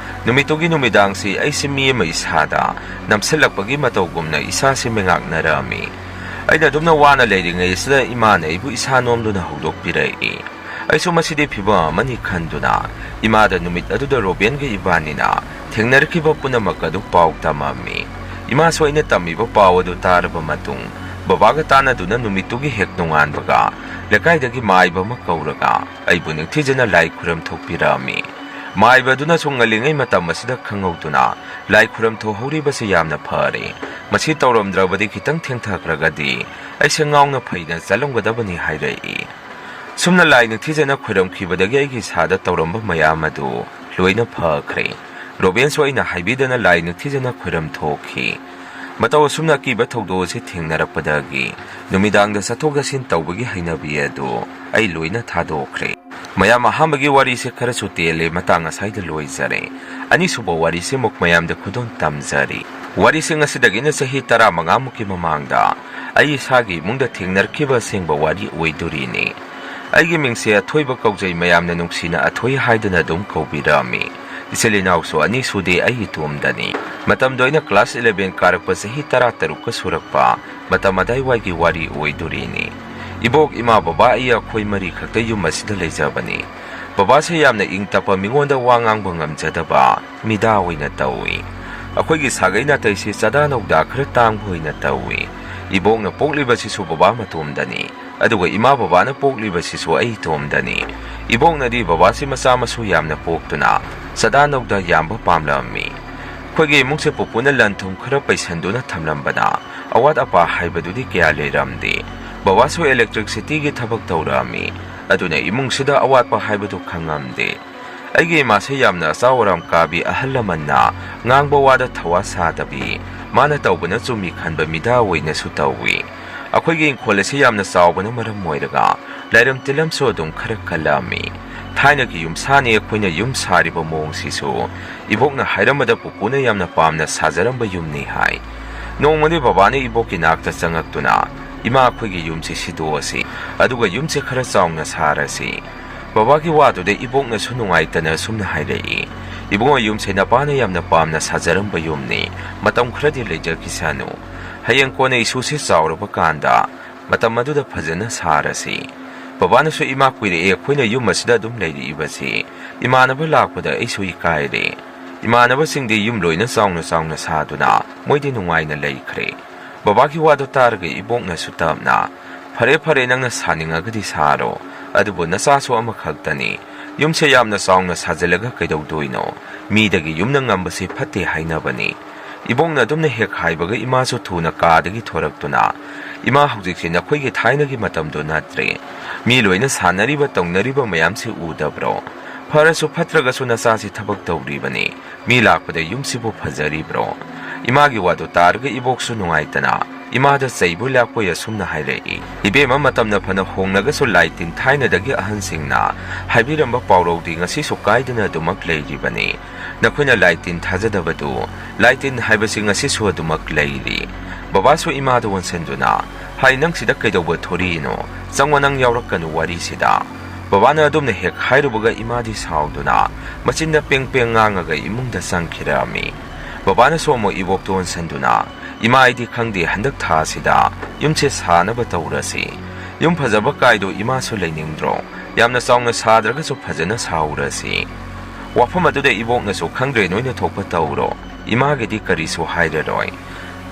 ꯅꯨꯃꯤꯠꯇꯨꯒꯤ ꯅꯨꯃꯤꯗꯥꯡꯁꯤ ꯑꯩꯁꯤ ꯃꯤ ꯑꯃ ꯏꯁꯥꯗ ꯅꯝꯁꯤꯜꯂꯛꯄꯒꯤ ꯃꯇꯧꯒꯨꯝꯅ ꯏꯁꯥꯁꯤ ꯃꯦꯉꯥꯛꯅꯔꯝꯃꯤ꯫ ꯑꯩꯅ ꯑꯗꯨꯝꯅ ꯋꯥꯅ ꯂꯩꯔꯤꯉꯩ ꯑꯁꯤꯗ ꯏꯃꯥꯅ ꯑꯩꯕꯨ ꯏꯁꯥ ꯅꯣꯝꯗꯨꯅ ꯍꯧꯗꯣꯛꯄꯤꯔꯛꯏ꯫ ꯑꯩꯁꯨ ꯃꯁꯤꯗꯤ ꯐꯤꯕꯝ ꯑꯃꯅꯤ ꯈꯟꯗꯨꯅ ꯏꯃꯥꯗ ꯅꯨꯃꯤꯠ ꯑꯗꯨꯗ ꯔꯣꯕꯦꯟꯒ ꯏꯕꯥꯅꯤꯅ ꯊꯦꯡꯅꯔꯛꯈꯤꯕ ꯄꯨꯝꯅꯃꯛ ꯑꯗꯨ ꯄꯥꯎ ꯇꯝꯃꯝꯃꯤ꯫ ꯏꯃꯥꯁꯨ ꯑꯩꯅ ꯇꯝꯃꯤꯕ ꯄꯥꯎ ꯑꯗꯨ ꯇꯥꯔꯕ ꯃꯇꯨꯡ, ꯕꯕꯥꯒ ꯇꯥꯟꯅꯗꯨꯅ ꯅꯨꯃꯤꯠꯇꯨꯒꯤ ꯍꯦꯛ ꯅꯣꯡꯉꯥꯟꯕꯒ ꯂꯩꯀꯥꯏꯗꯒꯤ ꯃꯥꯏꯕ ꯑꯃ ꯀꯧꯔꯒ ꯑꯩꯕꯨ ꯅꯤꯡꯊꯤꯖꯅ ꯂꯥꯏ ꯈꯨꯔꯝ ꯊꯣꯛꯄꯤꯔꯛꯑꯝꯃꯤ꯫ ꯃꯥꯏꯕ ꯑꯗꯨꯅꯁꯨ ꯉꯜꯂꯤꯉꯩ ꯃꯇꯝ ꯑꯁꯤꯗ ꯈꯪꯍꯧꯗꯨꯅ ꯂꯥꯏ ꯈꯨꯔꯝ ꯊꯣꯛꯍꯧꯔꯤꯕꯁꯤ ꯌꯥꯝꯅ ꯐꯔꯦ꯫ ꯃꯁꯤ ꯇꯧꯔꯝꯗ꯭ꯔꯕꯗꯤ ꯈꯤꯇꯪ ꯊꯦꯡꯊꯈ꯭ꯔꯒꯗꯤ ꯑꯩꯁꯦ ꯉꯥꯎꯅ ꯐꯩꯅ ꯆꯠꯂꯝꯒꯗꯕꯅꯤ ꯍꯥꯏꯔꯛꯏ꯫ ꯁꯨꯝꯅ ꯂꯥꯏ ꯅꯤꯡꯊꯤꯖꯅ ꯈꯣꯏꯔꯝꯈꯤꯕꯗꯒꯤ ꯑꯩꯒꯤ ꯏꯁꯥꯗ ꯇꯧꯔꯝꯕ ꯃꯌꯥꯝ ꯑꯗꯨ ꯂꯣꯏꯅ ꯐꯈ꯭ꯔꯦ꯫ ꯔꯣꯕꯦꯟꯁꯨ ꯑꯩꯅ ꯍꯥꯏꯕꯤꯗꯅ ꯂꯥꯏ ꯅꯤꯡꯊꯤꯖꯅ ꯈꯣꯏꯔꯝ ꯊꯣꯛꯈꯤ꯫ ꯃꯇꯧ ꯑꯁꯨꯝꯅ ꯑꯀꯤꯕ ꯊꯧꯗꯣꯛ ꯑꯁꯤ ꯊꯦꯡꯅꯔꯛꯄꯗꯒꯤ ꯅꯨꯃꯤꯗꯥꯡꯗ ꯆꯠꯊꯣꯛ ꯆꯠꯁꯤꯟ ꯇꯧꯕꯒꯤ ꯍꯩꯅꯕꯤ ꯑꯗꯨ ꯑꯩ ꯂꯣꯏꯅ ꯊꯥꯗꯣꯛꯈ꯭ꯔꯦ꯫ ꯃꯌꯥꯝ, ꯑꯍꯥꯟꯕꯒꯤ ꯋꯥꯔꯤꯁꯦ ꯈꯔꯁꯨ ꯇꯦꯜꯂꯦ, ꯃꯇꯥꯡ ꯑꯁꯥꯏꯗ ꯂꯣꯏꯖꯔꯦ꯫ ꯑꯅꯤꯁꯨꯕ ꯋꯥꯔꯤꯁꯦ ꯑꯃꯨꯛ ꯃꯌꯥꯝꯗ ꯈꯨꯗꯣꯜ ꯇꯝꯖꯔꯤ꯫ ꯋꯥꯔꯤꯁꯤꯡ ꯑꯁꯤꯗꯒꯤꯅ ꯆꯍꯤ ꯇꯔꯥꯃꯉꯥꯃꯨꯛꯀꯤ ꯃꯃꯥꯡꯗ ꯑꯩ ꯏꯁꯥꯒꯤ ꯏꯃꯨꯡꯗ ꯊꯦꯡꯅꯔꯛꯈꯤꯕ ꯑꯁꯦꯡꯕ ꯋꯥꯔꯤ ꯑꯣꯏꯗꯣꯔꯤꯅꯤ꯫ ꯑꯩꯒꯤ ꯃꯤꯡꯁꯦ ꯑꯊꯣꯏꯕ ꯀꯧꯖꯩ, ꯃꯌꯥꯝꯅ ꯅꯨꯡꯁꯤꯅ ꯑꯊꯣꯏ ꯍꯥꯏꯗꯨꯅ ꯑꯗꯨꯝ ꯀꯧꯕꯤꯔꯛꯑꯝꯃꯤ꯫ ꯏꯆꯤꯜ ꯏꯅꯥꯎꯁꯨ ꯑꯅꯤ ꯁꯨꯗꯦ, ꯑꯩ ꯏꯇꯣꯝꯗꯅꯤ꯫ ꯃꯇꯝꯗꯣ ꯑꯩꯅ ꯀ꯭ꯂꯥꯁ ꯏꯂꯦꯚꯦꯟ ꯀꯥꯔꯛꯄ, ꯆꯍꯤ ꯇꯔꯥ ꯇꯔꯨꯛꯀ ꯁꯨꯔꯛꯄ ꯃꯇꯝ ꯑꯗꯥꯏꯋꯥꯏꯒꯤ ꯋꯥꯔꯤ ꯑꯣꯏꯗꯣꯔꯤꯅꯤ꯫ ꯏꯕꯣꯛ, ꯏꯃꯥ, ꯕꯕꯥ, ꯑꯩ, ꯑꯩꯈꯣꯏ ꯃꯔꯤ ꯈꯛꯇ ꯌꯨꯝ ꯑꯁꯤꯗ ꯂꯩꯖꯕꯅꯤ꯫ ꯕꯕꯥꯁꯦ ꯌꯥꯝꯅ ꯏꯪ ꯇꯞꯄ, ꯃꯤꯉꯣꯟꯗ ꯋꯥ ꯉꯥꯡꯕ ꯉꯝꯖꯗꯕ ꯃꯤꯗꯥ ꯑꯣꯏꯅ ꯇꯧꯏ꯫ ꯑꯩꯈꯣꯏꯒꯤ ꯁꯥꯒꯩ ꯅꯥꯇꯩꯁꯤ ꯆꯥꯗꯥ ꯅꯧꯗꯥ ꯈꯔ ꯇꯥꯡꯕ ꯑꯣꯏꯅ ꯇꯧꯏ꯫ ꯏꯕꯣꯛꯅ ꯄꯣꯛꯂꯤꯕꯁꯤꯁꯨ ꯕꯕꯥ ꯃꯇꯣꯝꯗꯅꯤ, ꯑꯗꯨꯒ ꯏꯃꯥ ꯕꯕꯥꯅ ꯄꯣꯛꯂꯤꯕꯁꯤꯁꯨ ꯑꯩ ꯏꯇꯣꯝꯗꯅꯤ꯫ ꯏꯕꯣꯛꯅꯗꯤ ꯕꯕꯥꯁꯤ ꯃꯆꯥ ꯃꯁꯨ ꯌꯥꯝꯅ ꯄꯣꯛꯇꯨꯅ ꯆꯥꯗꯥ ꯅꯧꯗꯥ ꯌꯥꯝꯕ ꯄꯥꯝꯂꯝꯃꯤ꯫ ꯑꯩꯈꯣꯏꯒꯤ ꯏꯃꯨꯡꯁꯦ ꯄꯨꯄꯨꯅ ꯂꯟ ꯊꯨꯝ ꯈꯔ ꯄꯩꯁꯟꯗꯨꯅ ꯊꯝꯂꯝꯕꯅ ꯑꯋꯥꯠ ꯑꯄꯥ ꯍꯥꯏꯕꯗꯨꯗꯤ ꯀꯌꯥ ꯂꯩꯔꯝꯗꯦ꯫ ꯕꯕꯥꯁꯨ electricityꯒꯤ ꯊꯕꯛ ꯇꯧꯔꯛꯑꯝꯃꯤ꯫ ꯑꯗꯨꯅ ꯏꯃꯨꯡꯁꯤꯗ ꯑꯋꯥꯠꯄ ꯍꯥꯏꯕꯗꯨ ꯈꯪꯉꯝꯗꯦ꯫ ꯑꯩꯒꯤ ꯏꯃꯥꯁꯦ ꯌꯥꯝꯅ ꯑꯆꯥꯎ ꯑꯔꯥꯝ ꯀꯥꯕꯤ ꯑꯍꯜ ꯂꯃꯟꯅ ꯉꯥꯡꯕ ꯋꯥꯗ ꯊꯋꯥ ꯁꯥꯗꯕꯤ, ꯃꯥꯅ ꯇꯧꯕꯅ ꯆꯨꯝꯃꯤ ꯈꯟꯕ ꯃꯤꯗꯥ ꯑꯣꯏꯅꯁꯨ ꯇꯧꯏ꯫ ꯑꯩꯈꯣꯏꯒꯤ ꯏꯪꯈꯣꯜ ꯑꯁꯤ ꯌꯥꯝꯅ ꯆꯥꯎꯕꯅ ꯃꯔꯝ ꯑꯣꯏꯔꯒ ꯂꯥꯏꯔꯝ ꯇꯤꯜꯂꯝꯁꯨ ꯑꯗꯨꯝ ꯈꯔ ꯀꯜꯂꯝꯃꯤ꯫ ꯊꯥꯏꯅꯒꯤ ꯌꯨꯝꯁꯥꯅꯤ ꯑꯩꯈꯣꯏꯅ ꯌꯨꯝ ꯁꯥꯔꯤꯕ ꯃꯑꯣꯡꯁꯤꯁꯨ ꯏꯕꯣꯛꯅ ꯍꯥꯏꯔꯝꯕꯗ ꯄꯨꯄꯨꯅ ꯌꯥꯝꯅ ꯄꯥꯝꯅ ꯁꯥꯖꯔꯝꯕ ꯌꯨꯝꯅꯤ ꯍꯥꯏ꯫ ꯅꯣꯡꯃꯗꯤ ꯕꯕꯥꯅ ꯏꯕꯣꯛꯀꯤ ꯅꯥꯛꯇ ꯆꯪꯉꯛꯇꯨꯅ, "ꯏꯃꯥ, ꯑꯩꯈꯣꯏꯒꯤ ꯌꯨꯝꯁꯤ ꯁꯤꯗꯣꯛꯑꯁꯤ, ꯑꯗꯨꯒ ꯌꯨꯝꯁꯤ ꯈꯔ ꯆꯥꯎꯅ ꯁꯥꯔꯁꯤ"꯫ ꯕꯕꯥꯒꯤ ꯋꯥꯗꯨꯗ ꯏꯕꯣꯛꯅꯁꯨ ꯅꯨꯡꯉꯥꯏꯇꯅ ꯑꯁꯨꯝꯅ ꯍꯥꯏꯔꯛꯏ, "ꯏꯕꯨꯡꯉꯣ, ꯌꯨꯝꯁꯦ ꯅꯄꯥꯅ ꯌꯥꯝꯅ ꯄꯥꯝꯅ ꯁꯥꯖꯔꯝꯕ ꯌꯨꯝꯅꯤ꯫ ꯃꯇꯝ ꯈꯔꯗꯤ ꯂꯩꯖꯈꯤꯁꯅꯨ꯫ ꯍꯌꯦꯡ ꯀꯣꯟꯅ ꯏꯁꯨꯁꯤ ꯆꯥꯎꯔꯕ ꯀꯥꯟꯗ ꯃꯇꯝ ꯑꯗꯨꯗ ꯐꯖꯅ ꯁꯥꯔꯁꯤ"꯫ ꯕꯕꯥꯅꯁꯨ, "ꯏꯃꯥ, ꯀꯨꯏꯔꯛꯑꯦ ꯑꯩꯈꯣꯏꯅ ꯌꯨꯝ ꯑꯁꯤꯗ ꯑꯗꯨꯝ ꯂꯩꯔꯛꯏꯕꯁꯤ꯫ ꯏꯃꯥꯟꯅꯕ ꯂꯥꯛꯄꯗ ꯑꯩꯁꯨ ꯏꯀꯥꯏꯔꯦ꯫ ꯏꯃꯥꯟꯅꯕꯁꯤꯡꯗꯤ ꯌꯨꯝ ꯂꯣꯏꯅ ꯆꯥꯎꯅ ꯆꯥꯎꯅ ꯁꯥꯗꯨꯅ ꯃꯣꯏꯗꯤ ꯅꯨꯡꯉꯥꯏꯅ ꯂꯩꯈ꯭ꯔꯦ"꯫ ꯕꯕꯥꯒꯤ ꯋꯥꯗꯨ ꯇꯥꯔꯒ ꯏꯕꯣꯛꯅꯁꯨ ꯇꯞꯅ, "ꯐꯔꯦ, ꯐꯔꯦ, ꯅꯪꯅ ꯁꯥꯅꯤꯡꯉꯒꯗꯤ ꯁꯥꯔꯣ, ꯑꯗꯨꯕꯨ ꯅꯆꯥꯁꯨ ꯑꯃꯈꯛꯇꯅꯤ꯫ ꯌꯨꯝꯁꯦ ꯌꯥꯝꯅ ꯆꯥꯎꯅ ꯁꯥꯖꯤꯜꯂꯒ ꯀꯩꯗꯧꯗꯣꯏꯅꯣ? ꯃꯤꯗꯒꯤ ꯌꯨꯝꯅ ꯉꯝꯕꯁꯤ ꯐꯠꯇꯦ ꯍꯥꯏꯅꯕꯅꯤ"꯫ ꯏꯕꯣꯛꯅ ꯑꯗꯨꯝꯅ ꯍꯦꯛ ꯍꯥꯏꯕꯒ ꯏꯃꯥꯁꯨ ꯊꯨꯅ ꯀꯥꯗꯒꯤ ꯊꯣꯔꯛꯇꯨꯅ, "ꯏꯃꯥ, ꯍꯧꯖꯤꯛꯁꯤ ꯅꯈꯣꯏꯒꯤ ꯊꯥꯏꯅꯒꯤ ꯃꯇꯝꯗꯣ ꯅꯠꯇ꯭ꯔꯦ꯫ ꯃꯤ ꯂꯣꯏꯅ ꯁꯥꯟꯅꯔꯤꯕ ꯇꯧꯅꯔꯤꯕ ꯃꯌꯥꯝꯁꯤ ꯎꯗꯕ꯭ꯔꯣ? ꯐꯔꯁꯨ ꯐꯠꯇ꯭ꯔꯒꯁꯨ ꯅꯆꯥꯁꯤ ꯊꯕꯛ ꯇꯧꯔꯤꯕꯅꯤ꯫ ꯃꯤ ꯂꯥꯛꯄꯗ ꯌꯨꯝꯁꯤꯕꯨ ꯐꯖꯔꯤꯕ꯭ꯔꯣ?" ꯏꯃꯥꯒꯤ ꯋꯥꯗꯨ ꯇꯥꯔꯒ ꯏꯕꯣꯛꯁꯨ ꯅꯨꯡꯉꯥꯏꯇꯅ ꯏꯃꯥꯗ ꯆꯩꯕꯣꯏ ꯂꯥꯛꯄꯣꯏ ꯑꯁꯨꯝꯅ ꯍꯥꯏꯔꯛꯏ, "ꯏꯕꯦꯝꯃ, ꯃꯇꯝꯅ ꯐꯅ ꯍꯣꯡꯂꯒꯁꯨ ꯂꯥꯏ ꯇꯤꯟ ꯊꯥꯏꯅꯗꯒꯤ ꯑꯍꯟꯁꯤꯡꯅ ꯍꯥꯏꯕꯤꯔꯝꯕ ꯄꯥꯎꯔꯧꯗꯤ ꯉꯁꯤꯁꯨ ꯀꯥꯏꯗꯅ ꯑꯗꯨꯃꯛ ꯂꯩꯔꯤꯕꯅꯤ꯫ ꯅꯈꯣꯏꯅ ꯂꯥꯏ ꯇꯤꯟ ꯊꯥꯖꯗꯕꯗꯨ, ꯂꯥꯏ ꯇꯤꯟ ꯍꯥꯏꯕꯁꯤ ꯉꯁꯤꯁꯨ ꯑꯗꯨꯃꯛ ꯂꯩꯔꯤ"꯫ ꯕꯕꯥꯁꯨ ꯏꯃꯥꯗ ꯑꯣꯟꯁꯤꯟꯗꯨꯅ, "ꯍꯥꯏ, ꯅꯪ ꯁꯤꯗ ꯀꯩꯗꯧꯕ ꯊꯣꯔꯤꯅꯣ? ꯆꯪꯉꯣ, ꯅꯪ ꯌꯥꯎꯔꯛꯀꯅꯨ ꯋꯥꯔꯤꯁꯤꯗ"꯫ ꯕꯕꯥꯅ ꯑꯗꯨꯝꯅ ꯍꯦꯛ ꯍꯥꯏꯔꯨꯕꯒ ꯏꯃꯥꯗꯤ ꯁꯥꯎꯗꯨꯅ ꯃꯆꯤꯟꯗ ꯄꯦꯡ ꯄꯦꯡ ꯉꯥꯡꯉꯒ ꯏꯃꯨꯡꯗ ꯆꯪꯈꯤꯔꯝꯃꯤ꯫ ꯕꯕꯥꯅꯁꯨ ꯑꯃꯨꯛ ꯏꯕꯣꯛꯇ ꯑꯣꯟꯁꯤꯟꯗꯨꯅ, "ꯏꯃꯥ, ꯑꯩꯗꯤ ꯈꯪꯗꯦ, ꯍꯟꯗꯛ ꯊꯥꯁꯤꯗ ꯌꯨꯝꯁꯦ ꯁꯥꯅꯕ ꯇꯧꯔꯁꯤ꯫ ꯌꯨꯝ ꯐꯖꯕ ꯀꯥꯏꯗꯣ ꯏꯃꯥꯁꯨ ꯂꯩꯅꯤꯡꯗ꯭ꯔꯣ? ꯌꯥꯝꯅ ꯆꯥꯎꯅ ꯁꯥꯗ꯭ꯔꯒꯁꯨ ꯐꯖꯅ ꯁꯥꯍꯧꯔꯁꯤ"꯫ ꯋꯥꯐꯝ ꯑꯗꯨꯗ ꯏꯕꯣꯛꯅꯁꯨ, "ꯈꯪꯗ꯭ꯔꯦ, ꯅꯣꯏꯅ ꯊꯣꯛꯄ ꯇꯧꯔꯣ, ꯏꯃꯥꯒꯤꯗꯤ ꯀꯔꯤꯁꯨ ꯍꯥꯏꯔꯔꯣꯏ"꯫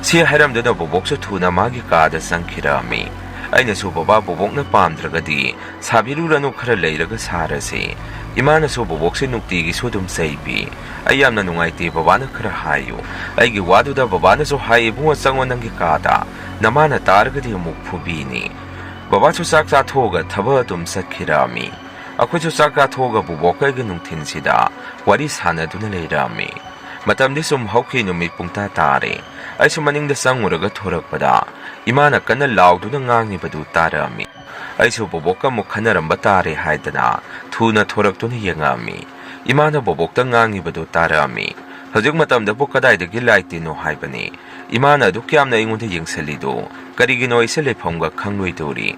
ꯁꯤ ꯍꯥꯏꯔꯝꯗꯨꯅ ꯕꯣꯕꯣꯛꯁꯨ ꯊꯨꯅ ꯃꯥꯒꯤ ꯀꯥꯗ ꯆꯪꯈꯤꯔꯝꯃꯤ꯫ ꯑꯩꯅꯁꯨ, "ꯕꯕꯥ, ꯕꯣꯕꯣꯛꯅ ꯄꯥꯝꯗ꯭ꯔꯒꯗꯤ ꯁꯥꯕꯤꯔꯨꯔꯅꯨ, ꯈꯔ ꯂꯩꯔꯒ ꯁꯥꯔꯁꯤ"꯫ ꯏꯃꯥꯅꯁꯨ ꯕꯣꯕꯣꯛꯁꯦ ꯅꯨꯡꯇꯤꯒꯤꯁꯨ ꯑꯗꯨꯝ ꯆꯩꯕꯤ꯫ "ꯑꯩ ꯌꯥꯝꯅ ꯅꯨꯡꯉꯥꯏꯇꯦ, ꯕꯕꯥꯅ ꯈꯔ ꯍꯥꯏꯌꯨ"꯫ ꯑꯩꯒꯤ ꯋꯥꯗꯨꯗ ꯕꯕꯥꯅꯁꯨ ꯍꯥꯏ, "ꯏꯕꯨꯡꯉꯣ, ꯆꯪꯉꯣ ꯅꯪꯒꯤ ꯀꯥꯗ, ꯅꯃꯥꯅ ꯇꯥꯔꯒꯗꯤ ꯑꯃꯨꯛ ꯐꯨꯕꯤꯅꯤ"꯫ ꯕꯕꯥꯁꯨ ꯆꯥꯛ ꯆꯥꯊꯣꯛꯑꯒ ꯊꯕꯛ ꯑꯗꯨꯝ ꯆꯠꯈꯤꯔꯛꯑꯝꯃꯤ꯫ ꯑꯩꯈꯣꯏꯁꯨ ꯆꯥꯛ ꯆꯥꯊꯣꯛꯑꯒ ꯕꯣꯕꯣꯛꯀ ꯑꯩꯒ ꯅꯨꯡꯊꯤꯜꯁꯤꯗ ꯋꯥꯔꯤ ꯁꯥꯟꯅꯗꯨꯅ ꯂꯩꯔꯛꯑꯝꯃꯤ꯫ ꯃꯇꯝꯗꯤ ꯁꯨꯝ ꯍꯧꯈꯤ, ꯅꯨꯃꯤꯠ ꯄꯨꯡꯇꯥ ꯇꯥꯔꯦ꯫ ꯑꯩꯁꯨ ꯃꯅꯤꯡꯗ ꯆꯪꯉꯨꯔꯒ ꯊꯣꯔꯛꯄꯗ ꯏꯃꯥꯅ ꯀꯟꯅ ꯂꯥꯎꯗꯨꯅ ꯉꯥꯡꯉꯤꯕꯗꯨ ꯇꯥꯔꯛꯑꯝꯃꯤ꯫ ꯑꯩꯁꯨ ꯕꯣꯕꯣꯛꯀ ꯑꯃꯨꯛ ꯈꯟꯅꯔꯝꯕ ꯇꯥꯔꯦ ꯍꯥꯏꯗꯅ ꯊꯨꯅ ꯊꯣꯔꯛꯇꯨꯅ ꯌꯦꯡꯉꯛꯑꯝꯃꯤ꯫ ꯏꯃꯥꯅ ꯕꯣꯕꯣꯛꯇ ꯉꯥꯡꯉꯤꯕꯗꯨ ꯇꯥꯔꯛꯑꯝꯃꯤ꯫ "ꯍꯧꯖꯤꯛ ꯃꯇꯝꯗꯕꯨ ꯀꯗꯥꯏꯗꯒꯤ ꯂꯥꯏ ꯇꯤꯟꯅꯣ ꯍꯥꯏꯕꯅꯤ? ꯏꯃꯥꯅ ꯑꯗꯨꯛ ꯌꯥꯝꯅ ꯑꯩꯉꯣꯟꯗ ꯌꯦꯡꯁꯤꯜꯂꯤꯗꯨ ꯀꯔꯤꯒꯤꯅꯣ? ꯑꯩꯁꯦ ꯂꯩꯐꯝꯒ ꯈꯪꯂꯣꯏꯗꯧꯔꯤ꯫"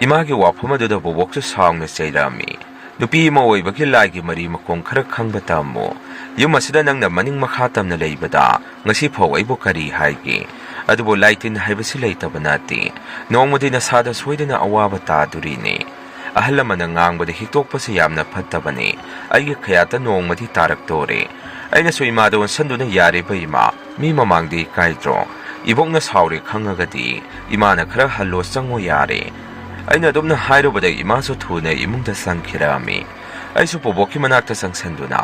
ꯏꯃꯥꯒꯤ ꯋꯥꯐꯝ ꯑꯗꯨꯗ ꯕꯣꯕꯣꯛꯁꯨ ꯁꯥꯎꯅ ꯆꯩꯔꯛꯑꯝꯃꯤ꯫ "ꯅꯨꯄꯤ ꯑꯃ ꯑꯣꯏꯕꯒꯤ ꯂꯥꯏꯒꯤ ꯃꯔꯤ ꯃꯈꯣꯡ ꯈꯔ ꯈꯪꯕ ꯇꯝꯃꯨ꯫ ꯌꯨꯝ ꯑꯁꯤꯗ ꯅꯪꯅ ꯃꯅꯤꯡ ꯃꯈꯥ ꯇꯝꯅ ꯂꯩꯕꯗ ꯉꯁꯤ ꯐꯥꯎ ꯑꯩꯕꯨ ꯀꯔꯤ ꯍꯥꯏꯒꯦ? ꯑꯗꯨꯕꯨ ꯂꯥꯏ ꯇꯤꯟ ꯍꯥꯏꯕꯁꯤ ꯂꯩꯇꯕ ꯅꯠꯇꯦ꯫ ꯅꯣꯡꯃꯗꯤ ꯅꯁꯥꯗ ꯁꯣꯏꯗꯅ ꯑꯋꯥꯕ ꯇꯥꯗꯣꯔꯤꯅꯤ꯫ ꯑꯍꯜ ꯂꯃꯟꯅ ꯉꯥꯡꯕꯗ ꯍꯤꯛꯇꯣꯛꯄꯁꯤ ꯌꯥꯝꯅ ꯐꯠꯇꯕꯅꯤ꯫ ꯑꯩꯒꯤ ꯈꯌꯥꯠꯇ ꯅꯣꯡꯃꯗꯤ ꯇꯥꯔꯛꯇꯣꯔꯦ꯫" ꯑꯩꯅꯁꯨ ꯏꯃꯥꯗ ꯑꯣꯟꯁꯟꯗꯨꯅ, "ꯌꯥꯔꯦꯕ ꯏꯃꯥ, ꯃꯤ ꯃꯃꯥꯡꯗ ꯏꯀꯥꯏꯗ꯭ꯔꯣ? ꯏꯕꯣꯛꯅ ꯁꯥꯎꯔꯦ ꯈꯪꯉꯒꯗꯤ ꯏꯃꯥꯅ ꯈꯔ ꯍꯜꯂꯣ ꯆꯪꯉꯣ ꯌꯥꯔꯦ꯫" ꯑꯩꯅ ꯑꯗꯨꯝꯅ ꯍꯥꯏꯔꯨꯕꯗ ꯏꯃꯥꯁꯨ ꯊꯨꯅ ꯏꯃꯨꯡꯗ ꯆꯪꯈꯤꯔꯛꯑꯝꯃꯤ꯫ ꯑꯩꯁꯨ ꯕꯣꯕꯣꯛꯀꯤ ꯃꯅꯥꯛꯇ ꯆꯪꯁꯟꯗꯨꯅ,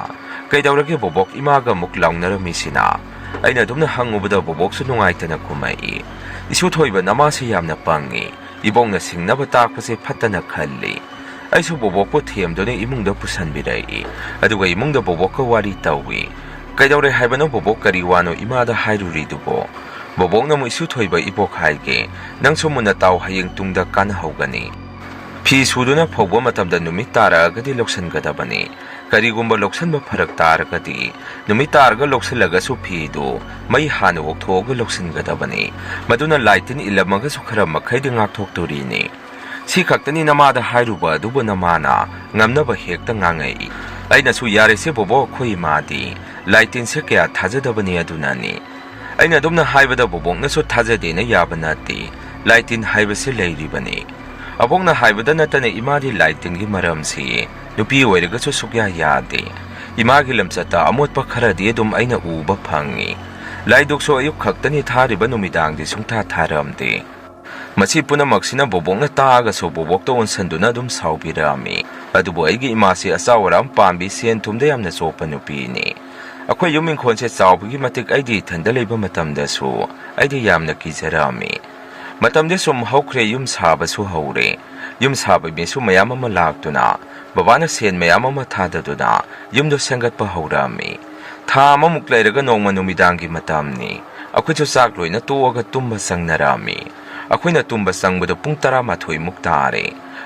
"ꯀꯩꯗꯧꯔꯒꯦ ꯕꯣꯕꯣꯛ, ꯏꯃꯥꯒ ꯑꯃꯨꯛ ꯂꯥꯎꯅꯔꯝꯃꯤꯁꯤꯅ?" ꯑꯩꯅ ꯑꯗꯨꯝꯅ ꯍꯪꯉꯨꯕꯗ ꯕꯣꯕꯣꯛꯁꯨ ꯅꯨꯡꯉꯥꯏꯇꯅ ꯈꯨꯝꯃꯛꯏ꯫ "ꯏꯁꯨ ꯊꯣꯏꯕ, ꯅꯃꯥꯁꯤ ꯌꯥꯝꯅ ꯄꯪꯉꯤ꯫ ꯏꯕꯣꯛꯅ ꯁꯤꯡꯅꯕ ꯇꯥꯛꯄꯁꯦ ꯐꯠꯇꯅ ꯈꯜꯂꯤ꯫" ꯑꯩꯁꯨ ꯕꯣꯕꯣꯛꯄꯨ ꯊꯦꯝꯗꯨꯅ ꯏꯃꯨꯡꯗ ꯄꯨꯁꯟꯕꯤꯔꯛꯏ꯫ ꯑꯗꯨꯒ ꯏꯃꯨꯡꯗ ꯕꯣꯕꯣꯛꯀ ꯋꯥꯔꯤ ꯇꯧꯏ꯫ "ꯀꯩꯗꯧꯔꯦ ꯍꯥꯏꯕꯅꯣ ꯕꯣꯕꯣꯛ, ꯀꯔꯤ ꯋꯥꯅꯣ ꯏꯃꯥꯗ ꯍꯥꯏꯔꯨꯔꯤꯗꯨꯕꯣ?" ꯕꯣꯕꯣꯛꯅ ꯑꯃꯨꯛ, "ꯏꯁꯨ ꯊꯣꯏꯕ, ꯏꯕꯣꯛ ꯍꯥꯏꯒꯦ, ꯅꯪꯁꯨ ꯃꯨꯟꯅ ꯇꯥꯎ, ꯍꯌꯦꯡ ꯇꯨꯡꯗ ꯀꯥꯟꯅꯍꯧꯒꯅꯤ꯫ ꯐꯤ ꯁꯨꯗꯨꯅ ꯐꯧꯕ ꯃꯇꯝꯗ ꯅꯨꯃꯤꯠ ꯇꯥꯔꯛꯑꯒꯗꯤ ꯂꯧꯁꯤꯟꯒꯗꯕꯅꯤ꯫ ꯀꯔꯤꯒꯨꯝꯕ ꯂꯧꯁꯤꯟꯕ ꯐꯔꯛ ꯇꯥꯔꯒꯗꯤ ꯅꯨꯃꯤꯠ ꯇꯥꯔꯒ ꯂꯧꯁꯤꯜꯂꯒꯁꯨ ꯐꯤꯗꯨ ꯃꯩ ꯍꯥꯟꯅ ꯑꯣꯛꯊꯣꯛꯑꯒ ꯂꯧꯁꯤꯟꯒꯗꯕꯅꯤ꯫ ꯃꯗꯨꯅ ꯂꯥꯏ ꯇꯤꯟ ꯏꯜꯂꯝꯃꯒꯁꯨ ꯈꯔ ꯃꯈꯩꯗꯤ ꯉꯥꯛꯊꯣꯛꯇꯣꯔꯤꯅꯤ꯫ ꯁꯤ ꯈꯛꯇꯅꯤ ꯅꯃꯥꯗ ꯍꯥꯏꯔꯨꯕ ꯑꯗꯨꯕꯨ ꯅꯃꯥꯅ ꯉꯝꯅꯕ ꯍꯦꯛꯇ ꯉꯥꯡꯉꯛꯏ꯫ ꯑꯩꯅꯁꯨ, ꯌꯥꯔꯦꯁꯦ ꯕꯣꯕꯣꯛ, ꯑꯩꯈꯣꯏ ꯏꯃꯥꯗꯤ ꯂꯥꯏ ꯇꯤꯟꯁꯦ ꯀꯌꯥ ꯊꯥꯖꯗꯕꯅꯤ ꯑꯗꯨꯅꯅꯤ꯫ ꯑꯩꯅ ꯑꯗꯨꯝꯅ ꯍꯥꯏꯕꯗ ꯕꯣꯕꯣꯛꯅꯁꯨ ꯊꯥꯖꯗꯦꯅ ꯌꯥꯕ ꯅꯠꯇꯦ꯫ ꯂꯥꯏ ꯇꯤꯟ ꯍꯥꯏꯕꯁꯤ ꯂꯩꯔꯤꯕꯅꯤ꯫ ꯑꯕꯣꯛꯅ ꯍꯥꯏꯕꯗ ꯅꯠꯇꯅ ꯏꯃꯥꯗꯤ ꯂꯥꯏ ꯇꯤꯟꯒꯤ ꯃꯔꯝꯁꯤ ꯅꯨꯄꯤ ꯑꯣꯏꯔꯒꯁꯨ ꯁꯨꯛꯌꯥ ꯌꯥꯗꯦ꯫ ꯏꯃꯥꯒꯤ ꯂꯝꯆꯠꯇ ꯑꯃꯣꯠꯄ ꯈꯔꯗꯤ ꯑꯗꯨꯝ ꯑꯩꯅ ꯎꯕ ꯐꯪꯉꯤ꯫ ꯂꯥꯏꯗꯨꯛꯁꯨ ꯑꯌꯨꯛ ꯈꯛꯇꯅꯤ ꯊꯥꯔꯤꯕ, ꯅꯨꯃꯤꯗꯥꯡꯗꯤ ꯁꯨꯡꯊꯥ ꯊꯥꯔꯝꯗꯦ꯫ ꯃꯁꯤ ꯄꯨꯝꯅꯃꯛꯁꯤꯅ ꯕꯣꯕꯣꯛꯅ ꯇꯥꯛꯑꯒꯁꯨ ꯕꯣꯕꯣꯛꯇ ꯑꯣꯟꯁꯟꯗꯨꯅ ꯑꯗꯨꯝ ꯁꯥꯎꯕꯤꯔꯛꯑꯝꯃꯤ꯫ ꯑꯗꯨꯕꯨ ꯑꯩꯒꯤ ꯏꯃꯥꯁꯤ ꯑꯆꯥꯎ ꯑꯔꯥꯛ ꯄꯥꯝꯕꯤ, ꯁꯦꯟ ꯊꯨꯝꯗ ꯌꯥꯝꯅ ꯆꯣꯞꯄ ꯅꯨꯄꯤꯅꯤ꯫ ꯑꯩꯈꯣꯏ ꯌꯨꯝ ꯏꯪꯈꯣꯜꯁꯦ ꯆꯥꯎꯕꯒꯤ ꯃꯇꯤꯛ ꯑꯩꯗꯤ ꯏꯊꯟꯗ ꯂꯩꯕ ꯃꯇꯝꯗꯁꯨ ꯑꯩꯗꯤ ꯌꯥꯝꯅ ꯀꯤꯖꯔꯛꯑꯝꯃꯤ꯫ ꯃꯇꯝꯗꯤ ꯁꯨꯝ ꯍꯧꯈ꯭ꯔꯦ, ꯌꯨꯝ ꯁꯥꯕꯁꯨ ꯍꯧꯔꯦ꯫ ꯌꯨꯝ ꯁꯥꯕ ꯃꯤꯁꯨ ꯃꯌꯥꯝ ꯑꯃ ꯂꯥꯛꯇꯨꯅ ꯕꯕꯥꯅ ꯁꯦꯟ ꯃꯌꯥꯝ ꯑꯃ ꯊꯥꯗꯗꯨꯅ ꯌꯨꯝꯗꯣ ꯁꯦꯝꯒꯠꯄ ꯍꯧꯔꯛꯑꯝꯃꯤ꯫ ꯊꯥ ꯑꯃꯃꯨꯛ ꯂꯩꯔꯒ ꯅꯣꯡꯃ ꯅꯨꯃꯤꯗꯥꯡꯒꯤ ꯃꯇꯝꯅꯤ꯫ ꯑꯩꯈꯣꯏꯁꯨ ꯆꯥꯛ ꯂꯣꯏꯅ ꯇꯣꯛꯑꯒ ꯇꯨꯝꯕ ꯆꯪꯅꯔꯛꯑꯝꯃꯤ꯫ ꯑꯩꯈꯣꯏꯅ ꯇꯨꯝꯕ ꯆꯪꯕꯗ ꯄꯨꯡ ꯇꯔꯥꯃꯥꯊꯣꯏ ꯃꯨꯛ ꯇꯥꯔꯦ꯫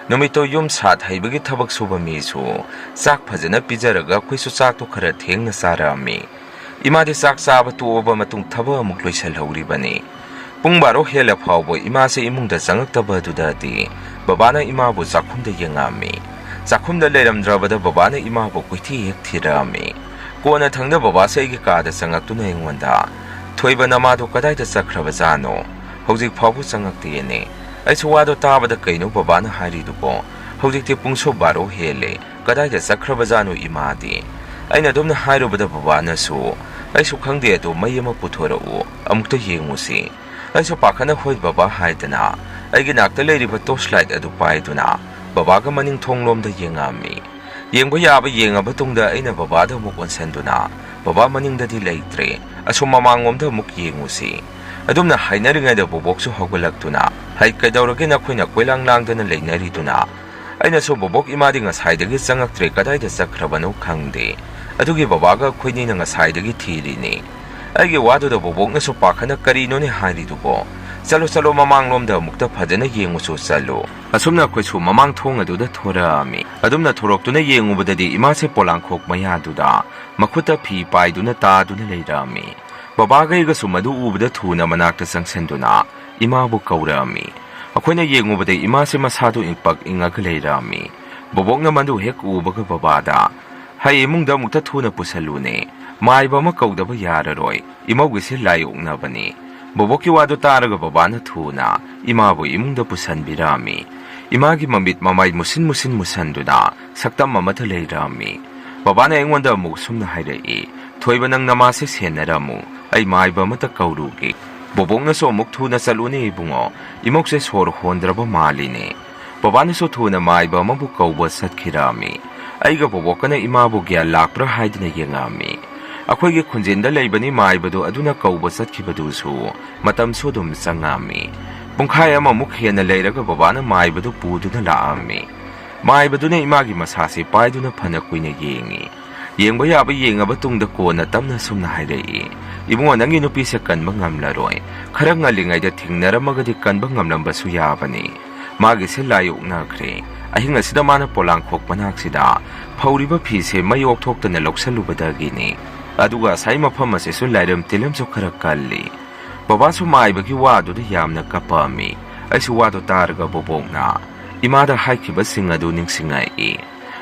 ꯅꯨꯃꯤꯠꯇꯣ ꯌꯨꯝ ꯁꯥꯠ ꯍꯩꯕꯒꯤ ꯊꯕꯛ ꯁꯨꯕ ꯃꯤꯁꯨ ꯆꯥꯛ ꯐꯖꯅ ꯄꯤꯖꯔꯒ ꯑꯩꯈꯣꯏꯁꯨ ꯆꯥꯛꯇꯣ ꯈꯔ ꯊꯦꯡꯅ ꯆꯥꯔꯛꯑꯝꯃꯤ꯫ ꯏꯃꯥꯗꯤ ꯆꯥꯛ ꯆꯥꯕ ꯇꯣꯛꯑꯕ ꯃꯇꯨꯡ ꯊꯕꯛ ꯑꯃꯨꯛ ꯂꯣꯏꯁꯤꯜꯍꯧꯔꯤꯕꯅꯤ꯫ ꯄꯨꯡ ꯕꯥꯔꯣ ꯍꯦꯜꯂ ꯐꯥꯎꯕ ꯏꯃꯥꯁꯦ ꯏꯃꯨꯡꯗ ꯆꯪꯉꯛꯇꯕ ꯑꯗꯨꯗꯗꯤ ꯕꯕꯥꯅ ꯏꯃꯥꯕꯨ ꯆꯥꯛꯈꯨꯝꯗ ꯌꯦꯡꯉꯛꯑꯝꯃꯤ꯫ ꯆꯥꯛꯈꯨꯝꯗ ꯂꯩꯔꯝꯗ꯭ꯔꯕꯗ ꯕꯕꯥꯅ ꯏꯃꯥꯕꯨ ꯀꯣꯏꯊꯤ ꯍꯦꯛ ꯊꯤꯔꯛꯑꯝꯃꯤ꯫ ꯀꯣꯟꯅ ꯊꯪꯗ ꯕꯕꯥꯁꯦ ꯑꯩꯒꯤ ꯀꯥꯗ ꯆꯪꯉꯛꯇꯨꯅ ꯑꯩꯉꯣꯟꯗ, "ꯊꯣꯏꯕ, ꯅꯃꯥꯗꯣ ꯀꯗꯥꯏꯗ ꯆꯠꯈ꯭ꯔꯕꯖꯥꯠꯅꯣ? ꯍꯧꯖꯤꯛ ꯐꯥꯎꯕ ꯆꯪꯉꯛꯇꯦꯅꯦ꯫ ꯑꯩꯁꯨ ꯋꯥꯗꯣ ꯇꯥꯕꯗ ꯀꯩꯅꯣ ꯕꯕꯥꯅ ꯍꯥꯏꯔꯤꯗꯨꯕꯣ? ꯍꯧꯖꯤꯛꯇꯤ ꯄꯨꯡꯁꯨ ꯕꯥꯔꯣ ꯍꯦꯜꯂꯦ꯫ ꯀꯗꯥꯏꯗ ꯆꯠꯈ꯭ꯔꯕꯖꯥꯠꯅꯣ ꯏꯃꯥꯗꯤ?" ꯑꯩꯅ ꯑꯗꯨꯝꯅ ꯍꯥꯏꯔꯨꯕꯗ ꯕꯕꯥꯅꯁꯨ, "ꯑꯩꯁꯨ ꯈꯪꯗꯦ, ꯑꯗꯣ ꯃꯩ ꯑꯃ ꯄꯨꯊꯣꯔꯛꯎ, ꯑꯃꯨꯛꯇ ꯌꯦꯡꯉꯨꯁꯤ꯫" ꯑꯩꯁꯨ ꯄꯥꯈꯠꯅ, "ꯍꯣꯏ ꯕꯕꯥ" ꯍꯥꯏꯗꯅ ꯑꯩꯒꯤ ꯅꯥꯛꯇ ꯂꯩꯔꯤꯕ torch light ꯑꯗꯨ ꯄꯥꯏꯗꯨꯅ ꯕꯕꯥꯒ ꯃꯅꯤꯡ ꯊꯣꯡꯂꯣꯝꯗ ꯌꯦꯡꯉꯛꯑꯝꯃꯤ꯫ ꯌꯦꯡꯕ ꯌꯥꯕ ꯌꯦꯡꯉꯕ ꯇꯨꯡꯗ ꯑꯩꯅ ꯕꯕꯥꯗ ꯑꯃꯨꯛ ꯑꯣꯟꯁꯟꯗꯨꯅ, "ꯕꯕꯥ, ꯃꯅꯤꯡꯗꯗꯤ ꯂꯩꯇ꯭ꯔꯦ, ꯑꯁꯣꯝ ꯃꯃꯥꯡꯂꯣꯝꯗ ꯑꯃꯨꯛ ꯌꯦꯡꯉꯨꯁꯤ꯫" ꯑꯗꯨꯝꯅ ꯍꯥꯏꯅꯔꯤꯉꯩꯗ ꯕꯣꯕꯣꯛꯁꯨ ꯍꯧꯒꯠꯂꯛꯇꯨꯅ, "ꯍꯩ, ꯀꯩꯗꯧꯔꯒꯦ ꯅꯈꯣꯏꯅ ꯀꯣꯏꯂꯥꯡ ꯂꯥꯡꯗꯅ ꯂꯩꯅꯔꯤꯗꯨꯅ?" ꯑꯩꯅꯁꯨ, "ꯕꯣꯕꯣꯛ, ꯏꯃꯥꯗꯤ ꯉꯁꯥꯏꯗꯒꯤ ꯆꯪꯉꯛꯇ꯭ꯔꯦ, ꯀꯗꯥꯏꯗ ꯆꯠꯈ꯭ꯔꯕꯅꯣ ꯈꯪꯗꯦ꯫ ꯑꯗꯨꯒꯤ ꯕꯕꯥꯒ ꯑꯩꯈꯣꯏꯅꯤꯅ ꯉꯁꯥꯏꯗꯒꯤ ꯊꯤꯔꯤꯅꯤ꯫" ꯑꯩꯒꯤ ꯋꯥꯗꯨꯗ ꯕꯣꯕꯣꯛꯅꯁꯨ ꯄꯥꯈꯠꯅ, "ꯀꯔꯤꯅꯣꯅꯦ ꯍꯥꯏꯔꯤꯗꯨꯕꯣ? ꯆꯠꯂꯣ, ꯆꯠꯂꯣ, ꯃꯃꯥꯡꯂꯣꯝꯗ ꯑꯃꯨꯛꯇ ꯐꯖꯅ ꯌꯦꯡꯉꯨꯆꯣ, ꯆꯠꯂꯣ꯫" ꯑꯁꯨꯝꯅ ꯑꯩꯈꯣꯏꯁꯨ ꯃꯃꯥꯡ ꯊꯣꯡ ꯑꯗꯨꯗ ꯊꯣꯔꯛꯑꯝꯃꯤ꯫ ꯑꯗꯨꯝꯅ ꯊꯣꯔꯛꯇꯨꯅ ꯌꯦꯡꯉꯨꯕꯗꯗꯤ ꯏꯃꯥꯁꯦ ꯄꯣꯂꯥꯡꯈꯣꯛ ꯃꯌꯥꯗꯨꯗ ꯃꯈꯨꯠꯇ ꯐꯤ ꯄꯥꯏꯗꯨꯅ ꯇꯥꯗꯨꯅ ꯂꯩꯔꯝꯃꯤ꯫ ꯕꯕꯥꯒ ꯑꯩꯒꯁꯨ ꯃꯗꯨ ꯎꯕꯗ ꯊꯨꯅ ꯃꯅꯥꯛꯇ ꯆꯪꯁꯤꯟꯗꯨꯅ ꯏꯃꯥꯕꯨ ꯀꯧꯔꯛꯑꯝꯃꯤ꯫ ꯑꯩꯈꯣꯏꯅ ꯌꯦꯡꯉꯨꯕꯗ ꯏꯃꯥꯁꯦ ꯃꯁꯥꯗꯨ ꯏꯪꯄꯛ ꯏꯪꯉꯒ ꯂꯩꯔꯝꯃꯤ꯫ ꯕꯣꯕꯣꯛꯅ ꯃꯗꯨ ꯍꯦꯛ ꯎꯕꯒ ꯕꯕꯥꯗ, "ꯍꯩ, ꯏꯃꯨꯡꯗ ꯑꯃꯨꯛꯇ ꯊꯨꯅ ꯄꯨꯁꯜꯂꯨꯅꯦ꯫ ꯃꯥꯏꯕ ꯑꯃ ꯀꯧꯗꯕ ꯌꯥꯔꯔꯣꯏ꯫ ꯏꯃꯧꯒꯤꯁꯦ ꯂꯥꯏ ꯑꯣꯛꯅꯕꯅꯤ꯫" ꯕꯣꯕꯣꯛꯀꯤ ꯋꯥꯗꯨ ꯇꯥꯔꯒ ꯕꯕꯥꯅ ꯊꯨꯅ ꯏꯃꯥꯕꯨ ꯏꯃꯨꯡꯗ ꯄꯨꯁꯟꯕꯤꯔꯛꯑꯝꯃꯤ꯫ ꯏꯃꯥꯒꯤ ꯃꯃꯤꯠ ꯃꯃꯥꯏ ꯃꯨꯁꯤꯟ ꯃꯨꯁꯤꯟ ꯃꯨꯁꯟꯗꯨꯅ ꯁꯛꯇꯝ ꯑꯃꯗ ꯂꯩꯔꯝꯃꯤ꯫ ꯕꯕꯥꯅ ꯑꯩꯉꯣꯟꯗ ꯑꯃꯨꯛ ꯑꯁꯨꯝꯅ ꯍꯥꯏꯔꯛꯏ, "ꯊꯣꯏꯕ, ꯅꯪ ꯅꯃꯥꯁꯦ ꯁꯦꯟꯅꯔꯝꯃꯨ, ꯑꯩ ꯃꯥꯏꯕ ꯑꯃꯇ ꯀꯧꯔꯨꯒꯦ꯫" ꯕꯣꯕꯣꯛꯅꯁꯨ ꯑꯃꯨꯛ, "ꯊꯨꯅ ꯆꯠꯂꯨꯅꯦ ꯏꯕꯨꯡꯉꯣ, ꯏꯃꯧꯁꯦ ꯁꯣꯔ ꯍꯣꯟꯗ꯭ꯔꯕ ꯃꯥꯜꯂꯤꯅꯦ꯫" ꯕꯕꯥꯅꯁꯨ ꯊꯨꯅ ꯃꯥꯏꯕ ꯑꯃꯕꯨ ꯀꯧꯕ ꯆꯠꯈꯤꯔꯝꯃꯤ꯫ ꯑꯩꯒ ꯕꯣꯕꯣꯛꯀꯅ ꯏꯃꯥꯕꯨ ꯒ꯭ꯌꯥꯟ ꯂꯥꯛꯄ꯭ꯔꯥ ꯍꯥꯏꯗꯨꯅ ꯌꯦꯡꯉꯛꯑꯝꯃꯤ꯫ ꯑꯩꯈꯣꯏꯒꯤ ꯈꯨꯟꯖꯤꯟꯗ ꯂꯩꯕꯅꯤ ꯃꯥꯏꯕꯗꯨ ꯑꯗꯨꯅ ꯀꯧꯕ ꯆꯠꯈꯤꯕꯗꯨꯁꯨ ꯃꯇꯝꯁꯨ ꯑꯗꯨꯝ ꯆꯪꯉꯛꯑꯝꯃꯤ꯫ ꯄꯨꯡꯈꯥꯏ ꯑꯃꯃꯨꯛ ꯍꯦꯟꯅ ꯂꯩꯔꯒ ꯕꯕꯥꯅ ꯃꯥꯏꯕꯗꯨ ꯄꯨꯗꯨꯅ ꯂꯥꯛꯑꯝꯃꯤ꯫ ꯃꯥꯏꯕꯗꯨꯅ ꯏꯃꯥꯒꯤ ꯃꯁꯥꯁꯤ ꯄꯥꯏꯗꯨꯅ ꯐꯅ ꯀꯨꯏꯅ ꯌꯦꯡꯉꯤ꯫ ꯌꯦꯡꯕ ꯌꯥꯕ ꯌꯦꯡꯉꯕ ꯇꯨꯡꯗ ꯀꯣꯟꯅ ꯇꯞꯅ ꯁꯨꯝꯅ ꯍꯥꯏꯔꯛꯏ, "ꯏꯕꯨꯡꯉꯣ, ꯅꯪꯒꯤ ꯅꯨꯄꯤꯁꯦ ꯀꯟꯕ ꯉꯝꯂꯔꯣꯏ꯫ ꯈꯔ ꯉꯜꯂꯤꯉꯩꯗ ꯊꯦꯡꯅꯔꯝꯃꯒꯗꯤ ꯀꯟꯕ ꯉꯝꯂꯝꯕꯁꯨ ꯌꯥꯕꯅꯤ꯫ ꯃꯥꯒꯤꯁꯦ ꯂꯥꯏ ꯑꯣꯛꯅꯈ꯭ꯔꯦ꯫ ꯑꯍꯤꯡ ꯑꯁꯤꯗ ꯃꯥꯅ ꯄꯣꯂꯥꯡꯈꯣꯛ ꯃꯅꯥꯛꯁꯤꯗ ꯐꯧꯔꯤꯕ ꯐꯤꯁꯦ ꯃꯩ ꯑꯣꯛꯊꯣꯛꯇꯅ ꯂꯧꯁꯜꯂꯨꯕꯗꯒꯤꯅꯤ꯫ ꯑꯗꯨꯒ ꯉꯁꯥꯏ ꯃꯐꯝ ꯑꯁꯤꯁꯨ ꯂꯥꯏꯔꯝ ꯇꯤꯜꯂꯝꯁꯨ ꯈꯔ ꯀꯜꯂꯤ꯫" ꯕꯕꯥꯁꯨ ꯃꯥꯏꯕꯒꯤ ꯋꯥꯗꯨꯗ ꯌꯥꯝꯅ ꯀꯞꯄꯝꯃꯤ꯫ ꯑꯩꯁꯨ ꯋꯥꯗꯨ ꯇꯥꯔꯒ ꯕꯣꯕꯣꯛꯅ ꯏꯃꯥꯗ ꯍꯥꯏꯈꯤꯕꯁꯤꯡ ꯑꯗꯨ ꯅꯤꯡꯁꯤꯡꯉꯛꯏ꯫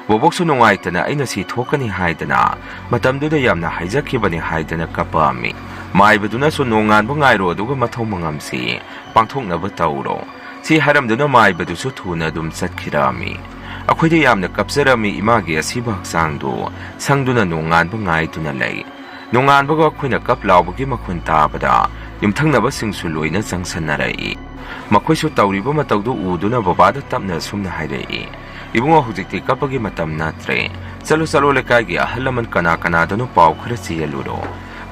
ꯕꯣꯕꯣꯛꯁꯨ ꯅꯨꯡꯉꯥꯏꯇꯅ ꯑꯩꯅ ꯁꯤ ꯊꯣꯛꯀꯅꯤ ꯍꯥꯏꯗꯅ, ꯃꯇꯝꯗꯨꯗ ꯌꯥꯝꯅ ꯍꯥꯏꯖꯈꯤꯕꯅꯤ ꯍꯥꯏꯗꯅ ꯀꯞꯄꯝꯃꯤ꯫ ꯃꯥꯏꯕꯗꯨꯅꯁꯨ, "ꯅꯣꯡꯉꯥꯟꯕ ꯉꯥꯏꯔꯣ, ꯑꯗꯨꯒ ꯃꯊꯧ ꯃꯉꯝꯁꯤ ꯄꯥꯡꯊꯣꯛꯅꯕ ꯇꯧꯔꯣ" ꯁꯤ ꯍꯥꯏꯔꯝꯗꯨꯅ ꯃꯥꯏꯕꯗꯨꯁꯨ ꯊꯨꯅ ꯑꯗꯨꯝ ꯆꯠꯈꯤꯔꯝꯃꯤ꯫ ꯑꯩꯈꯣꯏꯗ ꯌꯥꯝꯅ ꯀꯞꯆꯔꯝꯃꯤ꯫ ꯏꯃꯥꯒꯤ ꯑꯁꯤꯕ ꯍꯛꯆꯥꯡꯗꯨ ꯁꯪꯗꯨꯅ ꯅꯣꯡꯉꯥꯟꯕ ꯉꯥꯏꯗꯨꯅ ꯂꯩ꯫ ꯅꯣꯡꯉꯥꯟꯕꯒ ꯑꯩꯈꯣꯏꯅ ꯀꯞ ꯂꯥꯎꯕꯒꯤ ꯃꯈꯣꯟ ꯇꯥꯕꯗ ꯌꯨꯝꯊꯪꯅꯕꯁꯤꯡꯁꯨ ꯂꯣꯏꯅ ꯆꯪꯁꯟꯅꯔꯛꯏ꯫ ꯃꯈꯣꯏꯁꯨ ꯇꯧꯔꯤꯕ ꯃꯇꯧꯗꯨ ꯎꯗꯨꯅ ꯕꯕꯥꯗ ꯇꯞꯅ ꯑꯁꯨꯝꯅ ꯍꯥꯏꯔꯛꯏ, "ꯏꯕꯨꯡꯉꯣ, ꯍꯧꯖꯤꯛꯇꯤ ꯀꯞꯄꯒꯤ ꯃꯇꯝ ꯅꯠꯇ꯭ꯔꯦ꯫ ꯆꯠꯂꯣ, ꯆꯠꯂꯣ, ꯂꯩꯀꯥꯏꯒꯤ ꯑꯍꯜ ꯂꯃꯟ ꯀꯅꯥ ꯀꯅꯥꯗꯅꯣ ꯄꯥꯎ ꯈꯔ ꯆꯦꯜꯂꯨꯔꯣ꯫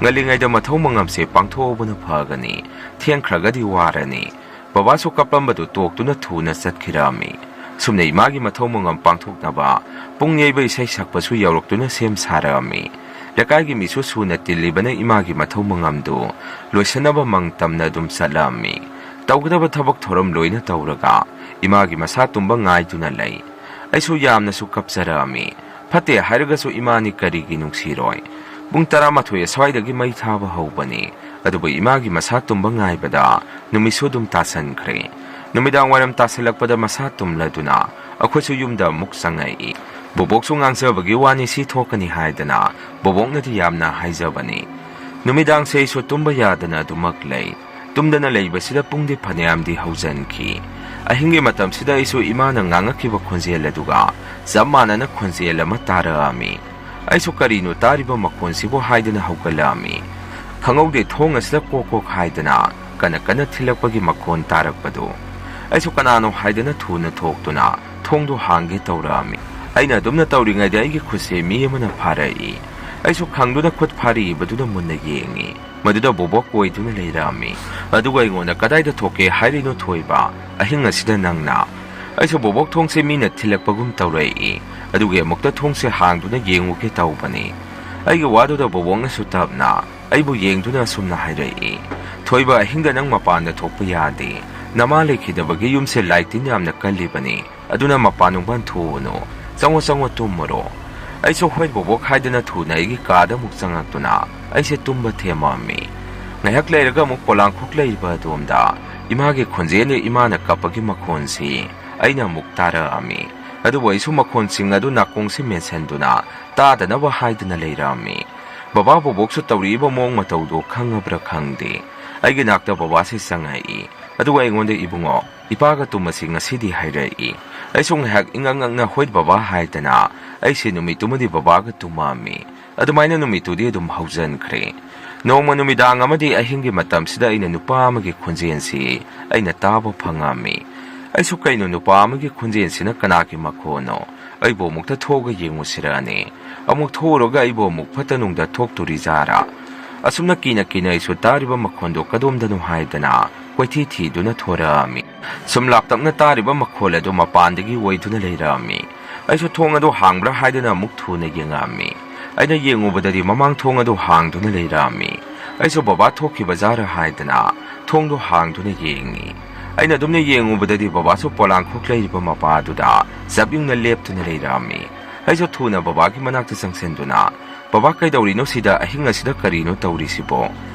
ꯉꯜꯂꯤꯉꯩꯗ ꯃꯊꯧ ꯃꯉꯝꯁꯦ ꯄꯥꯡꯊꯣꯛꯍꯧꯕꯅ ꯐꯒꯅꯤ꯫ ꯊꯦꯡꯈ꯭ꯔꯒꯗꯤ ꯋꯥꯔꯅꯤ꯫" ꯕꯕꯥꯁꯨ ꯀꯞꯄꯝꯕꯗꯨ ꯇꯣꯛꯇꯨꯅ ꯊꯨꯅ ꯆꯠꯈꯤꯔꯝꯃꯤ꯫ ꯁꯨꯝꯅ ꯏꯃꯥꯒꯤ ꯃꯊꯧ ꯃꯉꯝ ꯄꯥꯡꯊꯣꯛꯅꯕ ꯄꯨꯡ ꯌꯩꯕ ꯏꯁꯩ ꯁꯛꯄꯁꯨ ꯌꯧꯔꯛꯇꯨꯅ ꯁꯦꯝ ꯁꯥꯔꯛꯑꯝꯃꯤ꯫ ꯂꯩꯀꯥꯏꯒꯤ ꯃꯤꯁꯨ ꯁꯨꯅ ꯇꯤꯜꯂꯤꯕꯅ ꯏꯃꯥꯒꯤ ꯃꯊꯧ ꯃꯉꯝꯗꯨ ꯂꯣꯏꯁꯤꯟꯅꯕ ꯃꯪ ꯇꯝꯅ ꯑꯗꯨꯝ ꯆꯠꯂꯛꯑꯝꯃꯤ꯫ ꯇꯧꯒꯗꯕ ꯊꯕꯛ ꯊꯧꯔꯝ ꯂꯣꯏꯅ ꯇꯧꯔꯒ ꯏꯃꯥꯒꯤ ꯃꯁꯥ ꯇꯨꯝꯕ ꯉꯥꯏꯗꯨꯅ ꯂꯩ꯫ ꯑꯩꯁꯨ ꯌꯥꯝꯅꯁꯨ ꯀꯞꯆꯔꯛꯑꯝꯃꯤ꯫ ꯐꯠꯇꯦ ꯍꯥꯏꯔꯒꯁꯨ ꯏꯃꯥꯅꯤ ꯀꯔꯤꯒꯤ ꯅꯨꯡꯁꯤꯔꯣꯏ? ꯄꯨꯡ ꯇꯔꯥꯃꯥꯊꯣꯏ ꯑꯁ꯭ꯋꯥꯏꯗꯒꯤ ꯃꯩ ꯊꯥꯕ ꯍꯧꯕꯅꯤ꯫ ꯑꯗꯨꯕꯨ ꯏꯃꯥꯒꯤ ꯃꯁꯥ ꯇꯨꯝꯕ ꯉꯥꯏꯕꯗ ꯅꯨꯃꯤꯠꯁꯨ ꯑꯗꯨꯝ ꯇꯥꯁꯟꯈ꯭ꯔꯦ꯫ ꯅꯨꯃꯤꯗꯥꯡ ꯋꯥꯏꯔꯝ ꯇꯥꯁꯜꯂꯛꯄꯗ ꯃꯁꯥ ꯇꯨꯝꯂꯗꯨꯅ ꯑꯩꯈꯣꯏꯁꯨ ꯌꯨꯝꯗ ꯑꯃꯨꯛ ꯆꯪꯉꯛꯏ꯫ ꯕꯣꯕꯣꯛꯁꯨ ꯉꯥꯡꯖꯕꯒꯤ ꯋꯥꯅꯤ, ꯁꯤ ꯊꯣꯛꯀꯅꯤ ꯍꯥꯏꯗꯅ ꯕꯣꯕꯣꯛꯅꯗꯤ ꯌꯥꯝꯅ ꯍꯥꯏꯖꯕꯅꯤ꯫ ꯅꯨꯃꯤꯗꯥꯡꯁꯦ ꯑꯩꯁꯨ ꯇꯨꯝꯕ ꯌꯥꯗꯅ ꯑꯗꯨꯃꯛ ꯂꯩ꯫ ꯇꯨꯝꯗꯅ ꯂꯩꯕꯁꯤꯗ ꯄꯨꯡꯗꯤ ꯐꯅꯌꯥꯝꯗꯤ ꯍꯧꯖꯤꯟꯈꯤ꯫ ꯑꯍꯤꯡꯒꯤ ꯃꯇꯝꯁꯤꯗ ꯑꯩꯁꯨ ꯏꯃꯥꯅ ꯉꯥꯡꯉꯛꯈꯤꯕ ꯈꯣꯟꯖꯦꯜ ꯑꯗꯨꯒ ꯆꯞ ꯃꯥꯟꯅꯅ ꯈꯣꯟꯖꯦꯜ ꯑꯃ ꯇꯥꯔꯛꯑꯝꯃꯤ꯫ ꯑꯩꯁꯨ "ꯀꯔꯤꯅꯣ ꯇꯥꯔꯤꯕ ꯃꯈꯣꯟꯁꯤꯕꯨ?" ꯍꯥꯏꯗꯨꯅ ꯍꯧꯒꯠꯂꯛꯑꯝꯃꯤ꯫ ꯈꯪꯍꯧꯗꯦ, ꯊꯣꯡ ꯑꯁꯤꯗ ꯀꯣꯛ ꯀꯣꯛ ꯍꯥꯏꯗꯅ ꯀꯟꯅ ꯀꯟꯅ ꯊꯤꯜꯂꯛꯄꯒꯤ ꯃꯈꯣꯟ ꯇꯥꯔꯛꯄꯗꯨ꯫ ꯑꯩꯁꯨ ꯀꯅꯥꯅꯣ ꯍꯥꯏꯗꯅ ꯊꯨꯅ ꯊꯣꯛꯇꯨꯅ ꯊꯣꯡꯗꯨ ꯍꯥꯡꯒꯦ ꯇꯧꯔꯛꯑꯝꯃꯤ꯫ ꯑꯩꯅ ꯑꯗꯨꯝꯅ ꯇꯧꯔꯤꯉꯩꯗ ꯑꯩꯒꯤ ꯈꯨꯠꯁꯦ ꯃꯤ ꯑꯃꯅ ꯐꯥꯔꯛꯏ꯫ ꯑꯩꯁꯨ ꯈꯪꯗꯨꯅ ꯈꯨꯠ ꯐꯥꯔꯤꯕꯗꯨꯗ ꯃꯨꯟꯅ ꯌꯦꯡꯉꯤ꯫ ꯃꯗꯨꯗ ꯕꯣꯕꯣꯛ ꯑꯣꯏꯗꯨꯅ ꯂꯩꯔꯝꯃꯤ꯫ ꯑꯗꯨꯒ ꯑꯩꯉꯣꯟꯗ, "ꯀꯗꯥꯏꯗ ꯊꯣꯛꯀꯦ ꯍꯥꯏꯔꯤꯅꯣ ꯊꯣꯏꯕ? ꯑꯍꯤꯡ ꯑꯁꯤꯗ ꯅꯪꯅ?" ꯑꯩꯁꯨ ꯕꯣꯕꯣꯛ ꯊꯣꯡꯁꯦ ꯃꯤꯅ ꯊꯤꯜꯂꯛꯄꯒꯨꯝ ꯇꯧꯔꯛꯏ꯫ ꯑꯗꯨꯒꯤ ꯑꯃꯨꯛꯇ ꯊꯣꯡꯁꯦ ꯍꯥꯡꯗꯨꯅ ꯌꯦꯡꯉꯨꯒꯦ ꯇꯧꯕꯅꯤ꯫ ꯑꯩꯒꯤ ꯋꯥꯗꯨꯗ ꯕꯣꯕꯣꯛꯅꯁꯨ ꯇꯞꯅ ꯑꯩꯕꯨ ꯌꯦꯡꯗꯨꯅ ꯑꯁꯨꯝꯅ ꯍꯥꯏꯔꯛꯏ, "ꯊꯣꯏꯕ, ꯑꯍꯤꯡꯗ ꯅꯪ ꯃꯄꯥꯟꯗ ꯊꯣꯛꯄ ꯌꯥꯗꯦ꯫ ꯅꯃꯥ ꯂꯩꯈꯤꯗꯕꯒꯤ ꯌꯨꯝꯁꯦ ꯂꯥꯏ ꯇꯤꯟ ꯌꯥꯝꯅ ꯀꯜꯂꯤꯕꯅꯤ꯫ ꯑꯗꯨꯅ ꯃꯄꯥꯟ ꯅꯨꯡꯄꯥꯟ ꯊꯣꯛꯎꯅꯨ꯫ ꯆꯪꯉꯣ, ꯆꯪꯉꯣ, ꯇꯨꯝꯃꯨꯔꯣ"꯫ ꯑꯩꯁꯨ "ꯍꯣꯏ ꯕꯣꯕꯣꯛ" ꯍꯥꯏꯗꯅ ꯊꯨꯅ ꯑꯩꯒꯤ ꯀꯥꯗ ꯑꯃꯨꯛ ꯆꯪꯉꯛꯇꯨꯅ ꯑꯩꯁꯦ ꯇꯨꯝꯕ ꯊꯦꯝꯃꯝꯃꯤ꯫ ꯉꯥꯏꯍꯥꯛ ꯂꯩꯔꯒ ꯑꯃꯨꯛ ꯄꯣꯂꯥꯡꯈꯣꯛ ꯂꯩꯔꯤꯕ ꯑꯗꯣꯝꯗ ꯏꯃꯥꯒꯤ ꯈꯣꯟꯖꯦꯜꯅ ꯏꯃꯥꯅ ꯀꯞꯄꯒꯤ ꯃꯈꯣꯟꯁꯤ ꯑꯩꯅ ꯑꯃꯨꯛ ꯇꯥꯔꯛꯑꯝꯃꯤ꯫ ꯑꯗꯨꯕꯨ ꯑꯩꯁꯨ ꯃꯈꯣꯟꯁꯤꯡ ꯑꯗꯨ ꯅꯥꯀꯣꯡꯁꯤ ꯃꯦꯟꯁꯤꯟꯗꯨꯅ ꯇꯥꯗꯅꯕ ꯍꯥꯏꯗꯨꯅ ꯂꯩꯔꯝꯃꯤ꯫ ꯕꯕꯥ ꯕꯣꯕꯣꯛꯁꯨ ꯇꯧꯔꯛꯏꯕ ꯃꯑꯣꯡ ꯃꯇꯧꯗꯣ ꯈꯪꯉꯕ꯭ꯔꯥ ꯈꯪꯗꯦ, ꯑꯩꯒꯤ ꯅꯥꯛꯇ ꯕꯕꯥꯁꯤ ꯆꯪꯉꯛꯏ꯫ ꯑꯗꯨꯒ ꯑꯩꯉꯣꯟꯗ, "ꯏꯕꯨꯡꯉꯣ, ꯏꯄꯥꯒ ꯇꯨꯝꯃꯁꯤ ꯉꯁꯤꯗꯤ" ꯍꯥꯏꯔꯛꯏ꯫ ꯑꯩꯁꯨ ꯉꯥꯏꯍꯥꯛ ꯏꯉꯛ ꯉꯛꯅ "ꯍꯣꯏ ꯕꯕꯥ" ꯍꯥꯏꯗꯅ ꯑꯩꯁꯦ ꯅꯨꯃꯤꯠꯇꯨꯃꯗꯤ ꯕꯕꯥꯒ ꯇꯨꯝꯃꯝꯃꯤ꯫ ꯑꯗꯨꯃꯥꯏꯅ ꯅꯨꯃꯤꯠꯇꯨꯗꯤ ꯑꯗꯨꯝ ꯍꯧꯖꯤꯟꯈ꯭ꯔꯦ꯫ ꯅꯣꯡꯃ ꯅꯨꯃꯤꯗꯥꯡ ꯑꯃꯗꯤ ꯑꯍꯤꯡꯒꯤ ꯃꯇꯝꯁꯤꯗ ꯑꯩꯅ ꯅꯨꯄꯥ ꯑꯃꯒꯤ ꯈꯣꯟꯖꯦꯜꯁꯤ ꯑꯩꯅ ꯇꯥꯕ ꯐꯪꯉꯝꯃꯤ꯫ ꯑꯩꯁꯨ "ꯀꯩꯅꯣ, ꯅꯨꯄꯥ ꯑꯃꯒꯤ ꯈꯣꯟꯖꯦꯜꯁꯤꯅ ꯀꯅꯥꯒꯤ ꯃꯈꯣꯟꯅꯣ? ꯑꯩꯕꯨ ꯑꯃꯨꯛꯇ ꯊꯣꯛꯑꯒ ꯌꯦꯡꯉꯨꯁꯤꯔꯅꯦ? ꯑꯃꯨꯛ ꯊꯣꯛꯎꯔꯒ ꯑꯩꯕꯨ ꯑꯃꯨꯛ ꯐꯠꯇ ꯅꯨꯡꯗ ꯊꯣꯛꯇꯣꯔꯤꯖꯥꯔꯥ?" ꯑꯁꯨꯝꯅ ꯀꯤꯅ ꯀꯤꯅ ꯑꯩꯁꯨ ꯇꯥꯔꯤꯕ ꯃꯈꯣꯟꯗꯣ ꯀꯗꯣꯝꯗꯅꯣ ꯍꯥꯏꯗꯅ ꯀꯣꯏꯊꯤ ꯊꯤꯗꯨꯅ ꯊꯣꯔꯛꯑꯝꯃꯤ꯫ ꯁꯨꯝ ꯂꯥꯞꯇꯛꯅ ꯇꯥꯔꯤꯕ ꯃꯈꯣꯜ ꯑꯗꯨ ꯃꯄꯥꯟꯗꯒꯤ ꯑꯣꯏꯗꯨꯅ ꯂꯩꯔꯛꯑꯝꯃꯤ꯫ ꯑꯩꯁꯨ ꯊꯣꯡ ꯑꯗꯨ ꯍꯥꯡꯕ꯭ꯔꯥ ꯍꯥꯏꯗꯨꯅ ꯑꯃꯨꯛ ꯊꯨꯅ ꯌꯦꯡꯉꯛꯑꯝꯃꯤ꯫ ꯑꯩꯅ ꯌꯦꯡꯉꯨꯕꯗꯗꯤ ꯃꯃꯥꯡ ꯊꯣꯡ ꯑꯗꯨ ꯍꯥꯡꯗꯨꯅ ꯂꯩꯔꯛꯑꯝꯃꯤ꯫ ꯑꯩꯁꯨ ꯕꯕꯥ ꯊꯣꯛꯈꯤꯕ ꯖꯥꯔ ꯍꯥꯏꯗꯅ ꯊꯣꯡꯗꯨ ꯍꯥꯡꯗꯨꯅ ꯌꯦꯡꯉꯤ꯫ ꯑꯩꯅ ꯑꯗꯨꯝꯅ ꯌꯦꯡꯉꯨꯕꯗꯗꯤ ꯕꯕꯥꯁꯨ ꯄꯣꯂꯥꯡꯈꯣꯛ ꯂꯩꯔꯤꯕ ꯃꯄꯥꯗꯨꯗ ꯆꯞ ꯌꯨꯡꯅ ꯂꯦꯞꯇꯨꯅ ꯂꯩꯔꯛꯑꯝꯃꯤ꯫ ꯑꯩꯁꯨ ꯊꯨꯅ ꯕꯕꯥꯒꯤ ꯃꯅꯥꯛꯇ ꯆꯪꯁꯤꯟꯗꯨꯅ, "ꯕꯕꯥ, ꯀꯩꯗꯧꯔꯤꯅꯣ ꯁꯤꯗ? ꯑꯍꯤꯡ ꯑꯁꯤꯗ ꯀꯔꯤꯅꯣ ꯇꯧꯔꯤꯁꯤꯕꯣ?"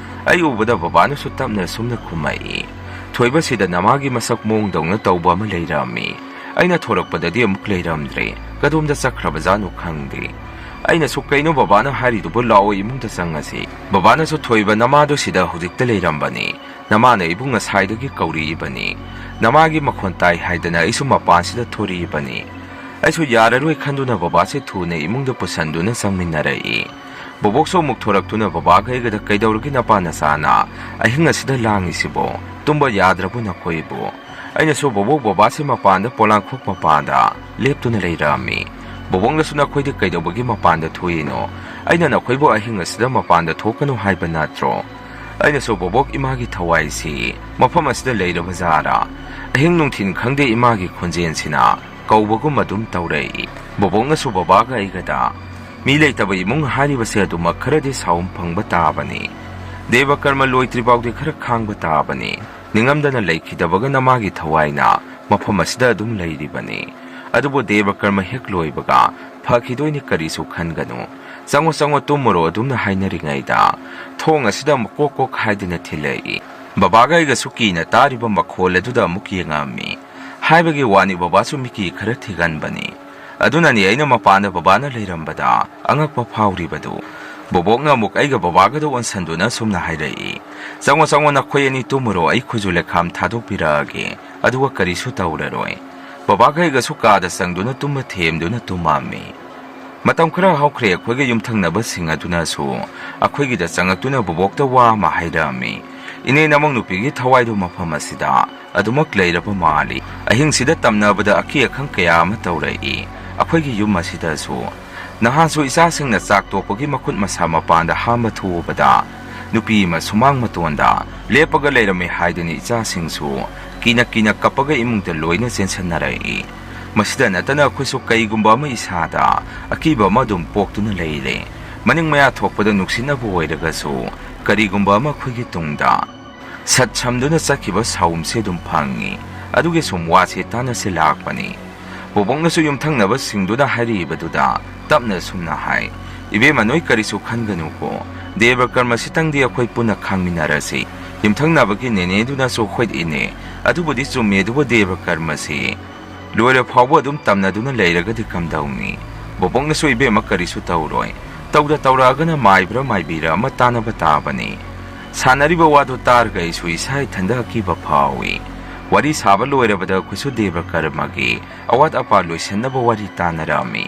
ꯑꯩ ꯎꯕꯗ ꯕꯕꯥꯅꯁꯨ ꯇꯞꯅ ꯁꯨꯝꯅ ꯈꯨꯝꯃꯛꯏ, "ꯊꯣꯏꯕ, ꯁꯤꯗ ꯅꯃꯥꯒꯤ ꯃꯁꯛ ꯃꯑꯣꯡꯗꯧꯅ ꯇꯧꯕ ꯑꯃ ꯂꯩꯔꯝꯃꯤ꯫ ꯑꯩꯅ ꯊꯣꯔꯛꯄꯗꯗꯤ ꯑꯃꯨꯛ ꯂꯩꯔꯝꯗ꯭ꯔꯦ꯫ ꯀꯗꯣꯝꯗ ꯆꯠꯈ꯭ꯔꯕꯖꯥꯠꯅꯣ ꯈꯪꯗꯦ"꯫ ꯑꯩꯅꯁꯨ, "ꯀꯩꯅꯣ ꯕꯕꯥꯅ ꯍꯥꯏꯔꯤꯗꯨꯕꯨ? ꯂꯥꯛꯑꯣ, ꯏꯃꯨꯡꯗ ꯆꯪꯉꯁꯤ"꯫ ꯕꯕꯥꯅꯁꯨ, "ꯊꯣꯏꯕ, ꯅꯃꯥꯗꯣ ꯁꯤꯗ ꯍꯧꯖꯤꯛꯇ ꯂꯩꯔꯝꯕꯅꯤ꯫ ꯅꯃꯥꯅ ꯑꯩꯕꯨ ꯉꯁꯥꯏꯗꯒꯤ ꯀꯧꯔꯛꯏꯕꯅꯤ꯫ ꯅꯃꯥꯒꯤ ꯃꯈꯣꯟ ꯇꯥꯏ ꯍꯥꯏꯗꯅ ꯑꯩꯁꯨ ꯃꯄꯥꯟꯁꯤꯗ ꯊꯣꯔꯛꯏꯕꯅꯤ"꯫ ꯑꯩꯁꯨ ꯌꯥꯔꯔꯣꯏ ꯈꯟꯗꯨꯅ ꯕꯕꯥꯁꯦ ꯊꯨꯅ ꯏꯃꯨꯡꯗ ꯄꯨꯁꯟꯗꯨꯅ ꯆꯪꯃꯤꯟꯅꯔꯛꯏ꯫ ꯕꯣꯕꯣꯛꯁꯨ ꯑꯃꯨꯛ ꯊꯣꯔꯛꯇꯨꯅ ꯕꯕꯥꯒ ꯑꯩꯒꯗ, "ꯀꯩꯗꯧꯔꯒꯦ ꯅꯄꯥ ꯅꯆꯥꯅ ꯑꯍꯤꯡ ꯑꯁꯤꯗ ꯂꯥꯡꯉꯤꯁꯤꯕꯣ? ꯇꯨꯝꯕ ꯌꯥꯗ꯭ꯔꯕꯣ ꯅꯈꯣꯏꯕꯨ?" ꯑꯩꯅꯁꯨ, "ꯕꯣꯕꯣꯛ, ꯕꯕꯥꯁꯦ ꯃꯄꯥꯟꯗ ꯄꯣꯂꯥꯡꯈꯣꯛ ꯃꯄꯥꯗ ꯂꯦꯞꯇꯨꯅ ꯂꯩꯔꯛꯑꯝꯃꯤ"꯫ "ꯕꯣꯕꯣꯛꯅꯁꯨ ꯅꯈꯣꯏꯗꯤ ꯀꯩꯗꯧꯕꯒꯤ ꯃꯄꯥꯟꯗ ꯊꯣꯛꯏꯅꯣ? ꯑꯩꯅ ꯅꯈꯣꯏꯕꯨ ꯑꯍꯤꯡ ꯑꯁꯤꯗ ꯃꯄꯥꯟꯗ ꯊꯣꯛꯀꯅꯨ ꯍꯥꯏꯕ ꯅꯠꯇ꯭ꯔꯣ?" ꯑꯩꯅꯁꯨ, "ꯕꯣꯕꯣꯛ, ꯏꯃꯥꯒꯤ ꯊꯋꯥꯏꯁꯤ ꯃꯐꯝ ꯑꯁꯤꯗ ꯂꯩꯔꯕ ꯖꯥꯔꯥ? ꯑꯍꯤꯡ ꯅꯨꯡꯊꯤꯟ ꯈꯪꯗꯦ, ꯏꯃꯥꯒꯤ ꯈꯣꯟꯖꯦꯜꯁꯤꯅ ꯀꯧꯕꯒꯨꯝ ꯑꯗꯨꯝ ꯇꯧꯔꯛꯏ꯫" ꯕꯣꯕꯣꯛꯅꯁꯨ ꯕꯕꯥꯒ ꯑꯩꯒꯗ, "ꯃꯤ ꯂꯩꯇꯕ ꯏꯃꯨꯡ ꯍꯥꯏꯔꯤꯕꯁꯦ ꯑꯗꯨꯃꯛ ꯈꯔꯗꯤ ꯁꯥꯎꯝ ꯐꯪꯕ ꯇꯥꯕꯅꯤ꯫ ꯗꯦꯕ ꯀꯔꯃ ꯂꯣꯏꯗ꯭ꯔꯤꯐꯥꯎꯗꯤ ꯈꯔ ꯈꯥꯡꯕ ꯇꯥꯕꯅꯤ꯫ ꯅꯤꯡꯉꯝꯗꯅ ꯂꯩꯈꯤꯗꯕꯒ ꯅꯃꯥꯒꯤ ꯊꯋꯥꯏꯅ ꯃꯐꯝ ꯑꯁꯤꯗ ꯑꯗꯨꯝ ꯂꯩꯔꯤꯕꯅꯤ꯫ ꯑꯗꯨꯕꯨ ꯗꯦꯕ ꯀꯔꯃ ꯍꯦꯛ ꯂꯣꯏꯕꯒ ꯐꯈꯤꯗꯣꯏꯅꯤ, ꯀꯔꯤꯁꯨ ꯈꯟꯒꯅꯨ꯫ ꯆꯪꯉꯣ, ꯆꯪꯉꯣ, ꯇꯨꯝꯃꯨꯔꯣ" ꯑꯗꯨꯝꯅ ꯍꯥꯏꯅꯔꯤꯉꯩꯗ ꯊꯣꯡ ꯑꯁꯤꯗ ꯑꯃꯨꯛ ꯀꯣꯛ ꯀꯣꯛ ꯍꯥꯏꯗꯨꯅ ꯊꯤꯜꯂꯛꯏ꯫ ꯕꯕꯥꯒ ꯑꯩꯒꯁꯨ ꯀꯤꯅ ꯇꯥꯔꯤꯕ ꯃꯈꯣꯜ ꯑꯗꯨꯗ ꯑꯃꯨꯛ ꯌꯦꯡꯉꯝꯃꯤ꯫ ꯍꯥꯏꯕꯒꯤ ꯋꯥꯅꯤ, ꯕꯕꯥꯁꯨ ꯃꯤꯀꯤ ꯈꯔ ꯊꯤꯒꯟꯕꯅꯤ꯫ ꯑꯗꯨꯅꯅꯤ ꯑꯩꯅ ꯃꯄꯥꯟꯗ ꯕꯕꯥꯅ ꯂꯩꯔꯝꯕꯗ ꯑꯉꯛꯄ ꯐꯥꯎꯔꯤꯕꯗꯨ꯫ ꯕꯣꯕꯣꯛꯅ ꯑꯃꯨꯛ ꯑꯩꯒ ꯕꯕꯥꯒꯗ ꯑꯣꯟꯁꯟꯗꯨꯅ ꯁꯨꯝꯅ ꯍꯥꯏꯔꯛꯏ, "ꯆꯪꯉꯣ, ꯆꯪꯉꯣ, ꯅꯈꯣꯏ ꯑꯅꯤ ꯇꯨꯝꯃꯨꯔꯣ, ꯑꯩ ꯈꯨꯖꯨ ꯂꯩꯈꯥꯝ ꯊꯥꯗꯣꯛꯄꯤꯔꯛꯑꯒꯦ, ꯑꯗꯨꯒ ꯀꯔꯤꯁꯨ ꯇꯧꯔꯔꯣꯏ꯫" ꯕꯕꯥꯒ ꯑꯩꯒꯁꯨ ꯀꯥꯗ ꯆꯪꯗꯨꯅ ꯇꯨꯝꯕ ꯊꯦꯝꯗꯨꯅ ꯇꯨꯝꯃꯝꯃꯤ꯫ ꯃꯇꯝ ꯈꯔ ꯍꯧꯈ꯭ꯔꯦ, ꯑꯩꯈꯣꯏꯒꯤ ꯌꯨꯝꯊꯪꯅꯕꯁꯤꯡ ꯑꯗꯨꯅꯁꯨ ꯑꯩꯈꯣꯏꯒꯤꯗ ꯆꯪꯉꯛꯇꯨꯅ ꯕꯣꯕꯣꯛꯇ ꯋꯥ ꯑꯃ ꯍꯥꯏꯔꯛꯑꯝꯃꯤ꯫ "ꯏꯅꯦ, ꯅꯃꯧ ꯅꯨꯄꯤꯒꯤ ꯊꯋꯥꯏꯗꯨ ꯃꯐꯝ ꯑꯁꯤꯗ ꯑꯗꯨꯃꯛ ꯂꯩꯔꯕ ꯃꯥꯜꯂꯤ꯫ ꯑꯍꯤꯡꯁꯤꯗ ꯇꯝꯅꯕꯗ ꯑꯀꯤ ꯑꯈꯪ ꯀꯌꯥ ꯑꯃ ꯇꯧꯔꯛꯏ꯫ ꯑꯩꯈꯣꯏꯒꯤ ꯌꯨꯝ ꯑꯁꯤꯗꯁꯨ ꯅꯍꯥꯟꯁꯨ ꯏꯆꯥꯁꯤꯡꯅ ꯆꯥꯛ ꯇꯣꯛꯄꯒꯤ ꯃꯈꯨꯠ ꯃꯁꯥ ꯃꯄꯥꯟꯗ ꯍꯥꯝꯕ ꯊꯣꯛꯎꯕꯗ ꯅꯨꯄꯤ ꯑꯃ ꯁꯨꯃꯥꯡ ꯃꯇꯣꯟꯗ ꯂꯦꯞꯄꯒ ꯂꯩꯔꯝꯃꯤ" ꯍꯥꯏꯗꯨꯅ ꯏꯆꯥꯁꯤꯡꯁꯨ ꯀꯤꯅ ꯀꯤꯅ ꯀꯞꯄꯒ ꯏꯃꯨꯡꯗ ꯂꯣꯏꯅ ꯆꯦꯟꯁꯤꯟꯅꯔꯛꯏ꯫ ꯃꯁꯤꯗ ꯅꯠꯇꯅ ꯑꯩꯈꯣꯏꯁꯨ ꯀꯩꯒꯨꯝꯕ ꯑꯃ ꯏꯁꯥꯗ ꯑꯀꯤꯕ ꯑꯃ ꯑꯗꯨꯝ ꯄꯣꯛꯇꯨꯅ ꯂꯩꯔꯦ꯫ ꯃꯅꯤꯡ ꯃꯌꯥ ꯊꯣꯛꯄꯗ ꯅꯨꯡꯁꯤꯠꯅꯕꯨ ꯑꯣꯏꯔꯒꯁꯨ ꯀꯔꯤꯒꯨꯝꯕ ꯑꯃ ꯑꯩꯈꯣꯏꯒꯤ ꯇꯨꯡꯗ ꯁꯠ ꯁꯝꯗꯨꯅ ꯆꯠꯈꯤꯕ ꯁꯥꯎꯝꯁꯦ ꯑꯗꯨꯝ ꯐꯪꯉꯤ꯫ ꯑꯗꯨꯒꯤ ꯁꯨꯝ ꯋꯥꯁꯦ ꯇꯥꯟꯅꯁꯦ ꯂꯥꯛꯄꯅꯤ꯫ ꯕꯣꯕꯣꯛꯅꯁꯨ ꯌꯨꯝꯊꯪꯅꯕꯁꯤꯡꯗꯨꯅ ꯍꯥꯏꯔꯤꯕꯗꯨꯗ ꯇꯞꯅ ꯁꯨꯝꯅ ꯍꯥꯏ, "ꯏꯕꯦꯝꯃ, ꯅꯣꯏ ꯀꯔꯤꯁꯨ ꯈꯟꯒꯅꯨꯀꯣ꯫ ꯗꯦꯕ ꯀꯔꯃꯁꯤꯇꯪꯗꯤ ꯑꯩꯈꯣꯏ ꯄꯨꯟꯅ ꯈꯥꯡꯃꯤꯟꯅꯔꯁꯤ꯫" ꯌꯨꯝꯊꯪꯅꯕꯒꯤ ꯅꯦꯅꯦꯗꯨꯅꯁꯨ, "ꯍꯣꯏ ꯏꯅꯦ, ꯑꯗꯨꯕꯨꯗꯤ ꯆꯨꯝꯃꯤ, ꯑꯗꯨꯕꯨ ꯗꯦꯕ ꯀꯔꯃꯁꯤ ꯂꯣꯏꯔ ꯐꯥꯎꯕ ꯑꯗꯨꯝ ꯇꯝꯅꯗꯨꯅ ꯂꯩꯔꯒꯗꯤ ꯀꯝꯗꯧꯅꯤ? ꯕꯣꯕꯣꯛꯅꯁꯨ ꯏꯕꯦꯝꯃ ꯀꯔꯤꯁꯨ ꯇꯧꯔꯣꯏ꯫ ꯇꯧꯗ ꯇꯧꯔꯛꯑꯒꯅ ꯃꯥꯏꯕ꯭ꯔꯥ ꯃꯥꯏꯕꯤꯔꯥ ꯑꯃ ꯇꯥꯟꯅꯕ ꯇꯥꯕꯅꯤ꯫" ꯁꯥꯟꯅꯔꯤꯕ ꯋꯥꯗꯨ ꯇꯥꯔꯒ ꯑꯩꯁꯨ ꯏꯁꯥ ꯏꯊꯟꯗ ꯑꯀꯤꯕ ꯐꯥꯎꯏ꯫ ꯋꯥꯔꯤ ꯁꯥꯕ ꯂꯣꯏꯔꯕꯗ ꯑꯩꯈꯣꯏꯁꯨ ꯗꯦꯕ ꯀꯔꯃꯒꯤ ꯑꯋꯥꯠ ꯑꯄꯥ ꯂꯣꯏꯁꯤꯟꯅꯕ ꯋꯥꯔꯤ ꯇꯥꯟꯅꯔꯝꯃꯤ꯫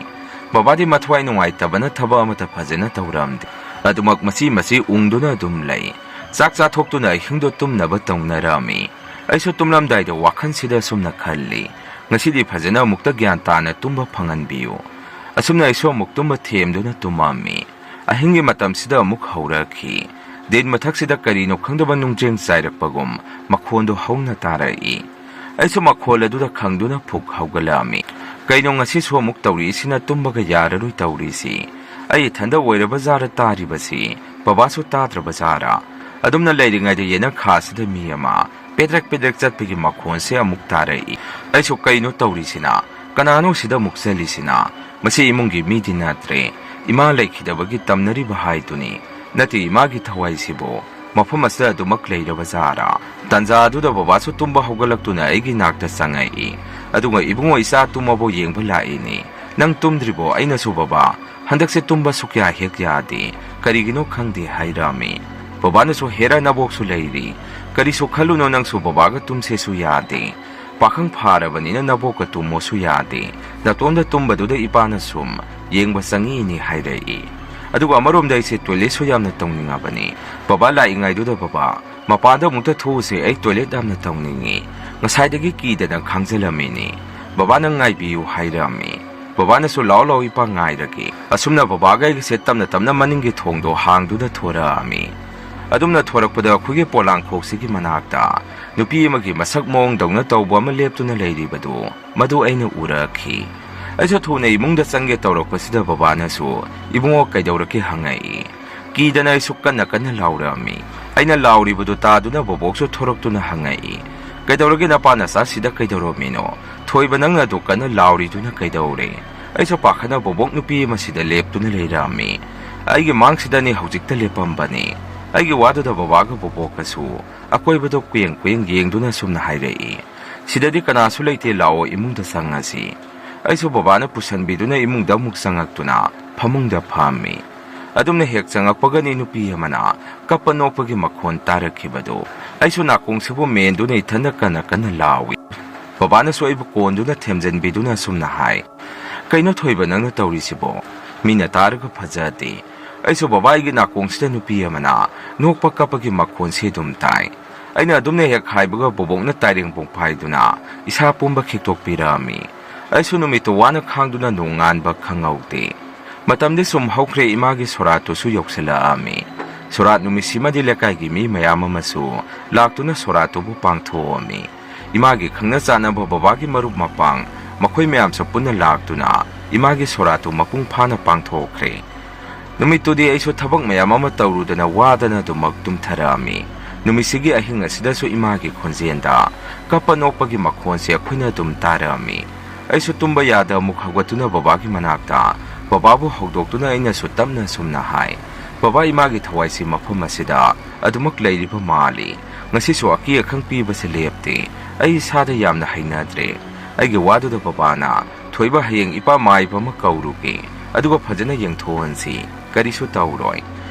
ꯕꯕꯥꯗꯤ ꯃꯊ꯭ꯋꯥꯏ ꯅꯨꯡꯉꯥꯏꯇꯕꯅ ꯊꯕꯛ ꯑꯃꯠꯇ ꯐꯖꯅ ꯇꯧꯔꯝꯗꯦ꯫ ꯑꯗꯨꯃꯛ ꯃꯆꯤ ꯃꯆꯤ ꯎꯪꯗꯨꯅ ꯑꯗꯨꯝ ꯂꯩ꯫ ꯆꯥꯛ ꯆꯥꯊꯣꯛꯇꯨꯅ ꯑꯍꯤꯡꯗꯣ ꯇꯨꯝꯅꯕ ꯇꯧꯅꯔꯝꯃꯤ꯫ ꯑꯩꯁꯨ ꯇꯨꯝꯂꯝꯗꯥꯏꯗ ꯋꯥꯈꯜꯁꯤꯗ ꯑꯁꯨꯝꯅ ꯈꯜꯂꯤ, "ꯉꯁꯤꯗꯤ ꯐꯖꯅ ꯑꯃꯨꯛꯇ ꯒ꯭ꯌꯥꯟ ꯇꯥꯅ ꯇꯨꯝꯕ ꯐꯪꯍꯟꯕꯤꯌꯨ꯫" ꯑꯁꯨꯝꯅ ꯑꯩꯁꯨ ꯑꯃꯨꯛ ꯇꯨꯝꯕ ꯊꯦꯝꯗꯨꯅ ꯇꯨꯝꯃꯝꯃꯤ꯫ ꯑꯍꯤꯡꯒꯤ ꯃꯇꯝꯁꯤꯗ ꯑꯃꯨꯛ ꯍꯧꯔꯛꯈꯤ꯫ ꯗꯤꯟ ꯃꯊꯛꯁꯤꯗ ꯀꯔꯤꯅꯣ ꯈꯪꯗꯕ ꯅꯨꯡꯖꯦꯡ ꯆꯥꯏꯔꯛꯄꯒꯨꯝ ꯃꯈꯣꯟꯗꯨ ꯍꯧꯅ ꯇꯥꯔꯛꯏ꯫ ꯑꯩꯁꯨ ꯃꯈꯣꯜ ꯑꯗꯨꯗ ꯈꯪꯗꯨꯅ ꯐꯨꯛ ꯍꯧꯒꯠꯂꯛꯑꯝꯃꯤ꯫ ꯀꯩꯅꯣ ꯉꯁꯤꯁꯨ ꯑꯃꯨꯛ ꯇꯧꯔꯛꯏꯁꯤꯅ? ꯇꯨꯝꯕꯒ ꯌꯥꯔꯔꯣꯏ ꯇꯧꯔꯤꯁꯤ꯫ ꯑꯩ ꯏꯊꯟꯗ ꯑꯣꯏꯔꯕ ꯖꯥꯔ ꯇꯥꯔꯤꯕꯁꯤ? ꯕꯕꯥꯁꯨ ꯇꯥꯗ꯭ꯔꯕ ꯖꯥꯔ? ꯑꯗꯨꯝꯅ ꯂꯩꯔꯤꯉꯩꯗ ꯌꯦꯅꯈꯥꯁꯤꯗ ꯃꯤ ꯑꯃ ꯄꯦꯗ꯭ꯔꯦꯛ ꯄꯦꯗ꯭ꯔꯦꯛ ꯆꯠꯄꯒꯤ ꯃꯈꯣꯟꯁꯦ ꯑꯃꯨꯛ ꯇꯥꯔꯛꯏ꯫ ꯑꯩꯁꯨ ꯀꯩꯅꯣ ꯇꯧꯔꯤꯁꯤꯅ? ꯀꯅꯥꯅꯣ ꯁꯤꯗ ꯑꯃꯨꯛ ꯆꯠꯂꯤꯁꯤꯅ? ꯃꯁꯤ ꯏꯃꯨꯡꯒꯤ ꯃꯤꯗꯤ ꯅꯠꯇ꯭ꯔꯦ꯫ ꯏꯃꯥ ꯂꯩꯈꯤꯗꯕꯒꯤ ꯇꯝꯅꯔꯤꯕ ꯍꯥꯏꯗꯨꯅꯤ꯫ ꯅꯠꯇꯦ, ꯏꯃꯥꯒꯤ ꯊꯋꯥꯏꯁꯤꯕꯨ ꯃꯐꯝ ꯑꯁꯤꯗ ꯑꯗꯨꯃꯛ ꯂꯩꯔꯕ ꯖꯥꯔ? ꯇꯥꯟꯖꯥ ꯑꯗꯨꯗ ꯕꯕꯥꯁꯨ ꯇꯨꯝꯕ ꯍꯧꯒꯠꯂꯛꯇꯨꯅ ꯑꯩꯒꯤ ꯅꯥꯛꯇ ꯆꯪꯉꯛꯏ꯫ ꯑꯗꯨꯒ "ꯏꯕꯨꯡꯉꯣ, ꯏꯆꯥ ꯇꯨꯝꯃꯕꯣ ꯌꯦꯡꯕ ꯂꯥꯛꯏꯅꯦ꯫ ꯅꯪ ꯇꯨꯝꯗ꯭ꯔꯤꯕꯣ?" ꯑꯩꯅꯁꯨ "ꯕꯕꯥ, ꯍꯟꯗꯛꯁꯦ ꯇꯨꯝꯕ ꯁꯨꯛꯌꯥ ꯍꯦꯛ ꯌꯥꯗꯦ꯫ ꯀꯔꯤꯒꯤꯅꯣ ꯈꯪꯗꯦ" ꯍꯥꯏꯔꯛꯑꯝꯃꯤ꯫ ꯕꯕꯥꯅꯁꯨ "ꯍꯦꯔꯥ, ꯅꯕꯣꯛꯁꯨ ꯂꯩꯔꯤ꯫ ꯀꯔꯤꯁꯨ ꯈꯜꯂꯨꯅꯣ, ꯅꯪꯁꯨ ꯕꯕꯥꯒ ꯇꯨꯝꯁꯦꯁꯨ ꯌꯥꯗꯦ꯫ ꯄꯥꯈꯪ ꯐꯥꯔꯕꯅꯤꯅ ꯅꯕꯣꯛꯀ ꯇꯨꯝꯃꯣꯁꯨ ꯌꯥꯗꯦ꯫ ꯅꯇꯣꯝꯗ ꯇꯨꯝꯕꯗꯨꯗ ꯏꯄꯥꯅ ꯁꯨꯝ ꯌꯦꯡꯕ ꯆꯪꯉꯤꯅꯤ" ꯍꯥꯏꯔꯛꯏ꯫ ꯑꯗꯨꯒ ꯑꯃꯔꯣꯝꯗ ꯑꯩꯁꯦ ꯇꯣꯏꯂꯦꯠꯁꯨ ꯌꯥꯝꯅ ꯇꯧꯅꯤꯡꯉꯕꯅꯤ꯫ "ꯕꯕꯥ ꯂꯥꯛꯏꯉꯩꯗꯨꯗ, ꯕꯕꯥ, ꯃꯄꯥꯟꯗ ꯑꯃꯨꯛꯇ ꯊꯣꯛꯎꯁꯦ, ꯑꯩ ꯇꯣꯏꯂꯦꯠ ꯌꯥꯝꯅ ꯇꯧꯅꯤꯡꯉꯤ꯫ ꯉꯁꯥꯏꯗꯒꯤ ꯀꯤꯗꯅ ꯈꯥꯡꯖꯜꯂꯝꯃꯤꯅꯤ꯫ ꯕꯕꯥ, ꯅꯪ ꯉꯥꯏꯕꯤꯌꯨ" ꯍꯥꯏꯔꯛꯑꯝꯃꯤ꯫ ꯕꯕꯥꯅꯁꯨ "ꯂꯥꯛꯑꯣ, ꯂꯥꯛꯑꯣ, ꯏꯄꯥ, ꯉꯥꯏꯔꯒꯦ"꯫ ꯑꯁꯨꯝꯅ ꯕꯕꯥꯒ ꯑꯩꯒꯁꯦ ꯇꯞꯅ ꯇꯞꯅ ꯃꯅꯤꯡꯒꯤ ꯊꯣꯡꯗꯣ ꯍꯥꯡꯗꯨꯅ ꯊꯣꯔꯛꯑꯝꯃꯤ꯫ ꯑꯗꯨꯝꯅ ꯊꯣꯔꯛꯄꯗ ꯑꯩꯈꯣꯏꯒꯤ ꯄꯣꯂꯥꯡꯈꯣꯛꯁꯤꯒꯤ ꯃꯅꯥꯛꯇ ꯅꯨꯄꯤ ꯑꯃꯒꯤ ꯃꯁꯛ ꯃꯑꯣꯡꯗꯧꯅ ꯇꯧꯕ ꯑꯃ ꯂꯦꯞꯇꯨꯅ ꯂꯩꯔꯤꯕꯗꯨ, ꯃꯗꯨ ꯑꯩꯅ ꯎꯔꯛꯈꯤ꯫ ꯑꯩꯁꯨ ꯊꯨꯅ ꯏꯃꯨꯡꯗ ꯆꯪꯒꯦ ꯇꯧꯔꯛꯄꯁꯤꯗ ꯕꯕꯥꯅꯁꯨ "ꯏꯕꯨꯡꯉꯣ, ꯀꯩꯗꯧꯔꯒꯦ?" ꯍꯪꯉꯛꯏ꯫ ꯀꯤꯗꯅ ꯑꯩꯁꯨ ꯀꯟꯅ ꯀꯟꯅ ꯂꯥꯎꯔꯛꯑꯝꯃꯤ꯫ ꯑꯩꯅ ꯂꯥꯎꯔꯤꯕꯗꯨ ꯇꯥꯗꯨꯅ ꯕꯣꯕꯣꯛꯁꯨ ꯊꯣꯔꯛꯇꯨꯅ ꯍꯪꯉꯛꯏ, "ꯀꯩꯗꯧꯔꯒꯦ, ꯅꯄꯥ ꯅꯆꯥꯁꯤꯗ ꯀꯩꯗꯧꯔꯝꯃꯤꯅꯣ? ꯊꯣꯏꯕ, ꯅꯪꯅ ꯑꯗꯨ ꯀꯟꯅ ꯂꯥꯎꯔꯤꯗꯨꯅ ꯀꯩꯗꯧꯔꯦ?" ꯑꯩꯁꯨ ꯄꯥꯈꯠꯅ ꯕꯣꯕꯣꯛ ꯅꯨꯄꯤ ꯑꯃꯁꯤꯗ ꯂꯦꯞꯇꯨꯅ ꯂꯩꯔꯝꯃꯤ꯫ ꯑꯩꯒꯤ ꯃꯥꯡꯁꯤꯗꯅꯤ ꯍꯧꯖꯤꯛꯇ ꯂꯦꯞꯄꯝꯕꯅꯤ꯫ ꯑꯩꯒꯤ ꯋꯥꯗꯨꯗ ꯕꯕꯥꯒ ꯕꯣꯕꯣꯛꯀꯁꯨ ꯑꯀꯣꯏꯕꯗꯣ ꯀꯨꯌꯦꯡ ꯀꯨꯌꯦꯡ ꯌꯦꯡꯗꯨꯅ ꯑꯁꯨꯝꯅ ꯍꯥꯏꯔꯛꯏ, "ꯁꯤꯗꯗꯤ ꯀꯅꯥꯁꯨ ꯂꯩꯇꯦ, ꯂꯥꯛꯑꯣ, ꯏꯃꯨꯡꯗ ꯆꯪꯉꯁꯤ"꯫ ꯑꯩꯁꯨ ꯕꯕꯥꯅ ꯄꯨꯁꯟꯕꯤꯗꯨꯅ ꯏꯃꯨꯡꯗ ꯑꯃꯨꯛ ꯆꯪꯉꯛꯇꯨꯅ ꯐꯃꯨꯡꯗ ꯐꯝꯃꯤ꯫ ꯑꯗꯨꯝꯅ ꯍꯦꯛ ꯆꯪꯉꯛꯄꯒꯅꯤ ꯅꯨꯄꯤ ꯑꯃꯅ ꯀꯞꯄ ꯅꯣꯛꯄꯒꯤ ꯃꯈꯣꯟ ꯇꯥꯔꯛꯈꯤꯕꯗꯨ꯫ ꯑꯩꯁꯨ ꯅꯥꯀꯣꯡꯁꯤꯕꯨ ꯃꯦꯟꯗꯨꯅ ꯏꯊꯟꯗ ꯀꯟꯅ ꯀꯟꯅ ꯂꯥꯎꯏ꯫ ꯕꯕꯥꯅꯁꯨ ꯑꯩꯕꯨ ꯀꯣꯟꯗꯨꯅ ꯊꯦꯝꯖꯤꯟꯕꯤꯗꯨꯅ ꯑꯁꯨꯝꯅ ꯍꯥꯏ, "ꯀꯩꯅꯣ ꯊꯣꯏꯕ, ꯅꯪꯅ ꯇꯧꯔꯤꯁꯤꯕꯣ? ꯃꯤꯅ ꯇꯥꯔꯒ ꯐꯖꯗꯦ"꯫ ꯑꯩꯁꯨ ꯕꯕꯥ ꯑꯩꯒꯤ ꯅꯥꯀꯣꯡꯁꯤꯗ ꯅꯨꯄꯤ ꯑꯃꯅ ꯅꯣꯛꯄ ꯀꯞꯄꯒꯤ ꯃꯈꯣꯟꯁꯤ ꯑꯗꯨꯝ ꯇꯥꯏ꯫ ꯑꯩꯅ ꯑꯗꯨꯝꯅ ꯍꯦꯛ ꯍꯥꯏꯕꯒ ꯕꯣꯕꯣꯛꯅ ꯇꯥꯏꯔꯦꯡ ꯄꯣꯡꯐꯥꯏꯗꯨꯅ ꯏꯁꯥ ꯄꯨꯝꯕ ꯈꯤꯛꯇꯣꯛꯄꯤꯔꯛꯑꯝꯃꯤ꯫ ꯑꯩꯁꯨ ꯅꯨꯃꯤꯠꯇꯨ ꯋꯥꯅ ꯈꯥꯡꯗꯨꯅ ꯅꯣꯡꯉꯥꯟꯕ ꯈꯪꯍꯧꯗꯦ꯫ ꯃꯇꯝꯗꯤ ꯁꯨꯝ ꯍꯧꯈ꯭ꯔꯦ, ꯏꯃꯥꯒꯤ ꯁꯣꯔꯥꯠꯇꯨꯁꯨ ꯌꯧꯁꯤꯜꯂꯛꯑꯝꯃꯤ꯫ ꯁꯣꯔꯥꯠ ꯅꯨꯃꯤꯠꯁꯤꯃꯗꯤ ꯂꯩꯀꯥꯏꯒꯤ ꯃꯤ ꯃꯌꯥꯝ ꯑꯃꯁꯨ ꯂꯥꯛꯇꯨꯅ ꯁꯣꯔꯥꯠꯇꯨꯕꯨ ꯄꯥꯡꯊꯣꯛꯑꯝꯃꯤ꯫ ꯏꯃꯥꯒꯤ ꯈꯪꯅ ꯆꯥꯟꯅꯕ ꯕꯕꯥꯒꯤ ꯃꯔꯨꯞ ꯃꯄꯥꯡ, ꯃꯈꯣꯏ ꯃꯌꯥꯝꯁꯨ ꯄꯨꯟꯅ ꯂꯥꯛꯇꯨꯅ ꯏꯃꯥꯒꯤ ꯁꯣꯔꯥꯠꯇꯨ ꯃꯄꯨꯡ ꯐꯥꯅ ꯄꯥꯡꯊꯣꯛꯈ꯭ꯔꯦ꯫ ꯅꯨꯃꯤꯠꯇꯨꯗꯤ ꯑꯩꯁꯨ ꯊꯕꯛ ꯃꯌꯥꯝ ꯑꯃ ꯇꯧꯔꯨꯗꯅ ꯋꯥꯗꯅ ꯑꯗꯨꯃꯛ ꯇꯨꯝꯊꯔꯛꯑꯝꯃꯤ꯫ ꯅꯨꯃꯤꯠꯁꯤꯒꯤ ꯑꯍꯤꯡ ꯑꯁꯤꯗꯁꯨ ꯏꯃꯥꯒꯤ ꯈꯣꯟꯖꯦꯜꯗ ꯀꯞꯄ ꯅꯣꯛꯄꯒꯤ ꯃꯈꯣꯟꯁꯦ ꯑꯩꯈꯣꯏꯅ ꯑꯗꯨꯝ ꯇꯥꯔꯛꯑꯝꯃꯤ꯫ ꯑꯩꯁꯨ ꯇꯨꯝꯕ ꯌꯥꯗ ꯑꯃꯨꯛ ꯍꯧꯒꯠꯇꯨꯅ ꯕꯕꯥꯒꯤ ꯃꯅꯥꯛꯇ ꯕꯕꯥꯕꯨ ꯍꯧꯗꯣꯛꯇꯨꯅ ꯑꯩꯅꯁꯨ ꯇꯞꯅ ꯁꯨꯝꯅ ꯍꯥꯏ, "ꯕꯕꯥ, ꯏꯃꯥꯒꯤ ꯊꯋꯥꯏꯁꯤ ꯃꯐꯝ ꯑꯁꯤꯗ ꯑꯗꯨꯃꯛ ꯂꯩꯔꯤꯕ ꯃꯥꯜꯂꯤ꯫ ꯉꯁꯤꯁꯨ ꯑꯀꯤ ꯑꯈꯪ ꯄꯤꯕꯁꯦ ꯂꯦꯞꯇꯦ꯫ ꯑꯩ ꯏꯁꯥꯗ ꯌꯥꯝꯅ ꯍꯩꯅꯗ꯭ꯔꯦ꯫" ꯑꯩꯒꯤ ꯋꯥꯗꯨꯗ ꯕꯕꯥꯅ, "ꯊꯣꯏꯕ, ꯍꯌꯦꯡ ꯏꯄꯥ ꯃꯥꯏꯕ ꯑꯃ ꯀꯧꯔꯨꯒꯦ, ꯑꯗꯨꯒ ꯐꯖꯅ ꯌꯦꯡꯊꯣꯛꯍꯟꯁꯤ, ꯀꯔꯤꯁꯨ ꯇꯧꯔꯣꯏ꯫"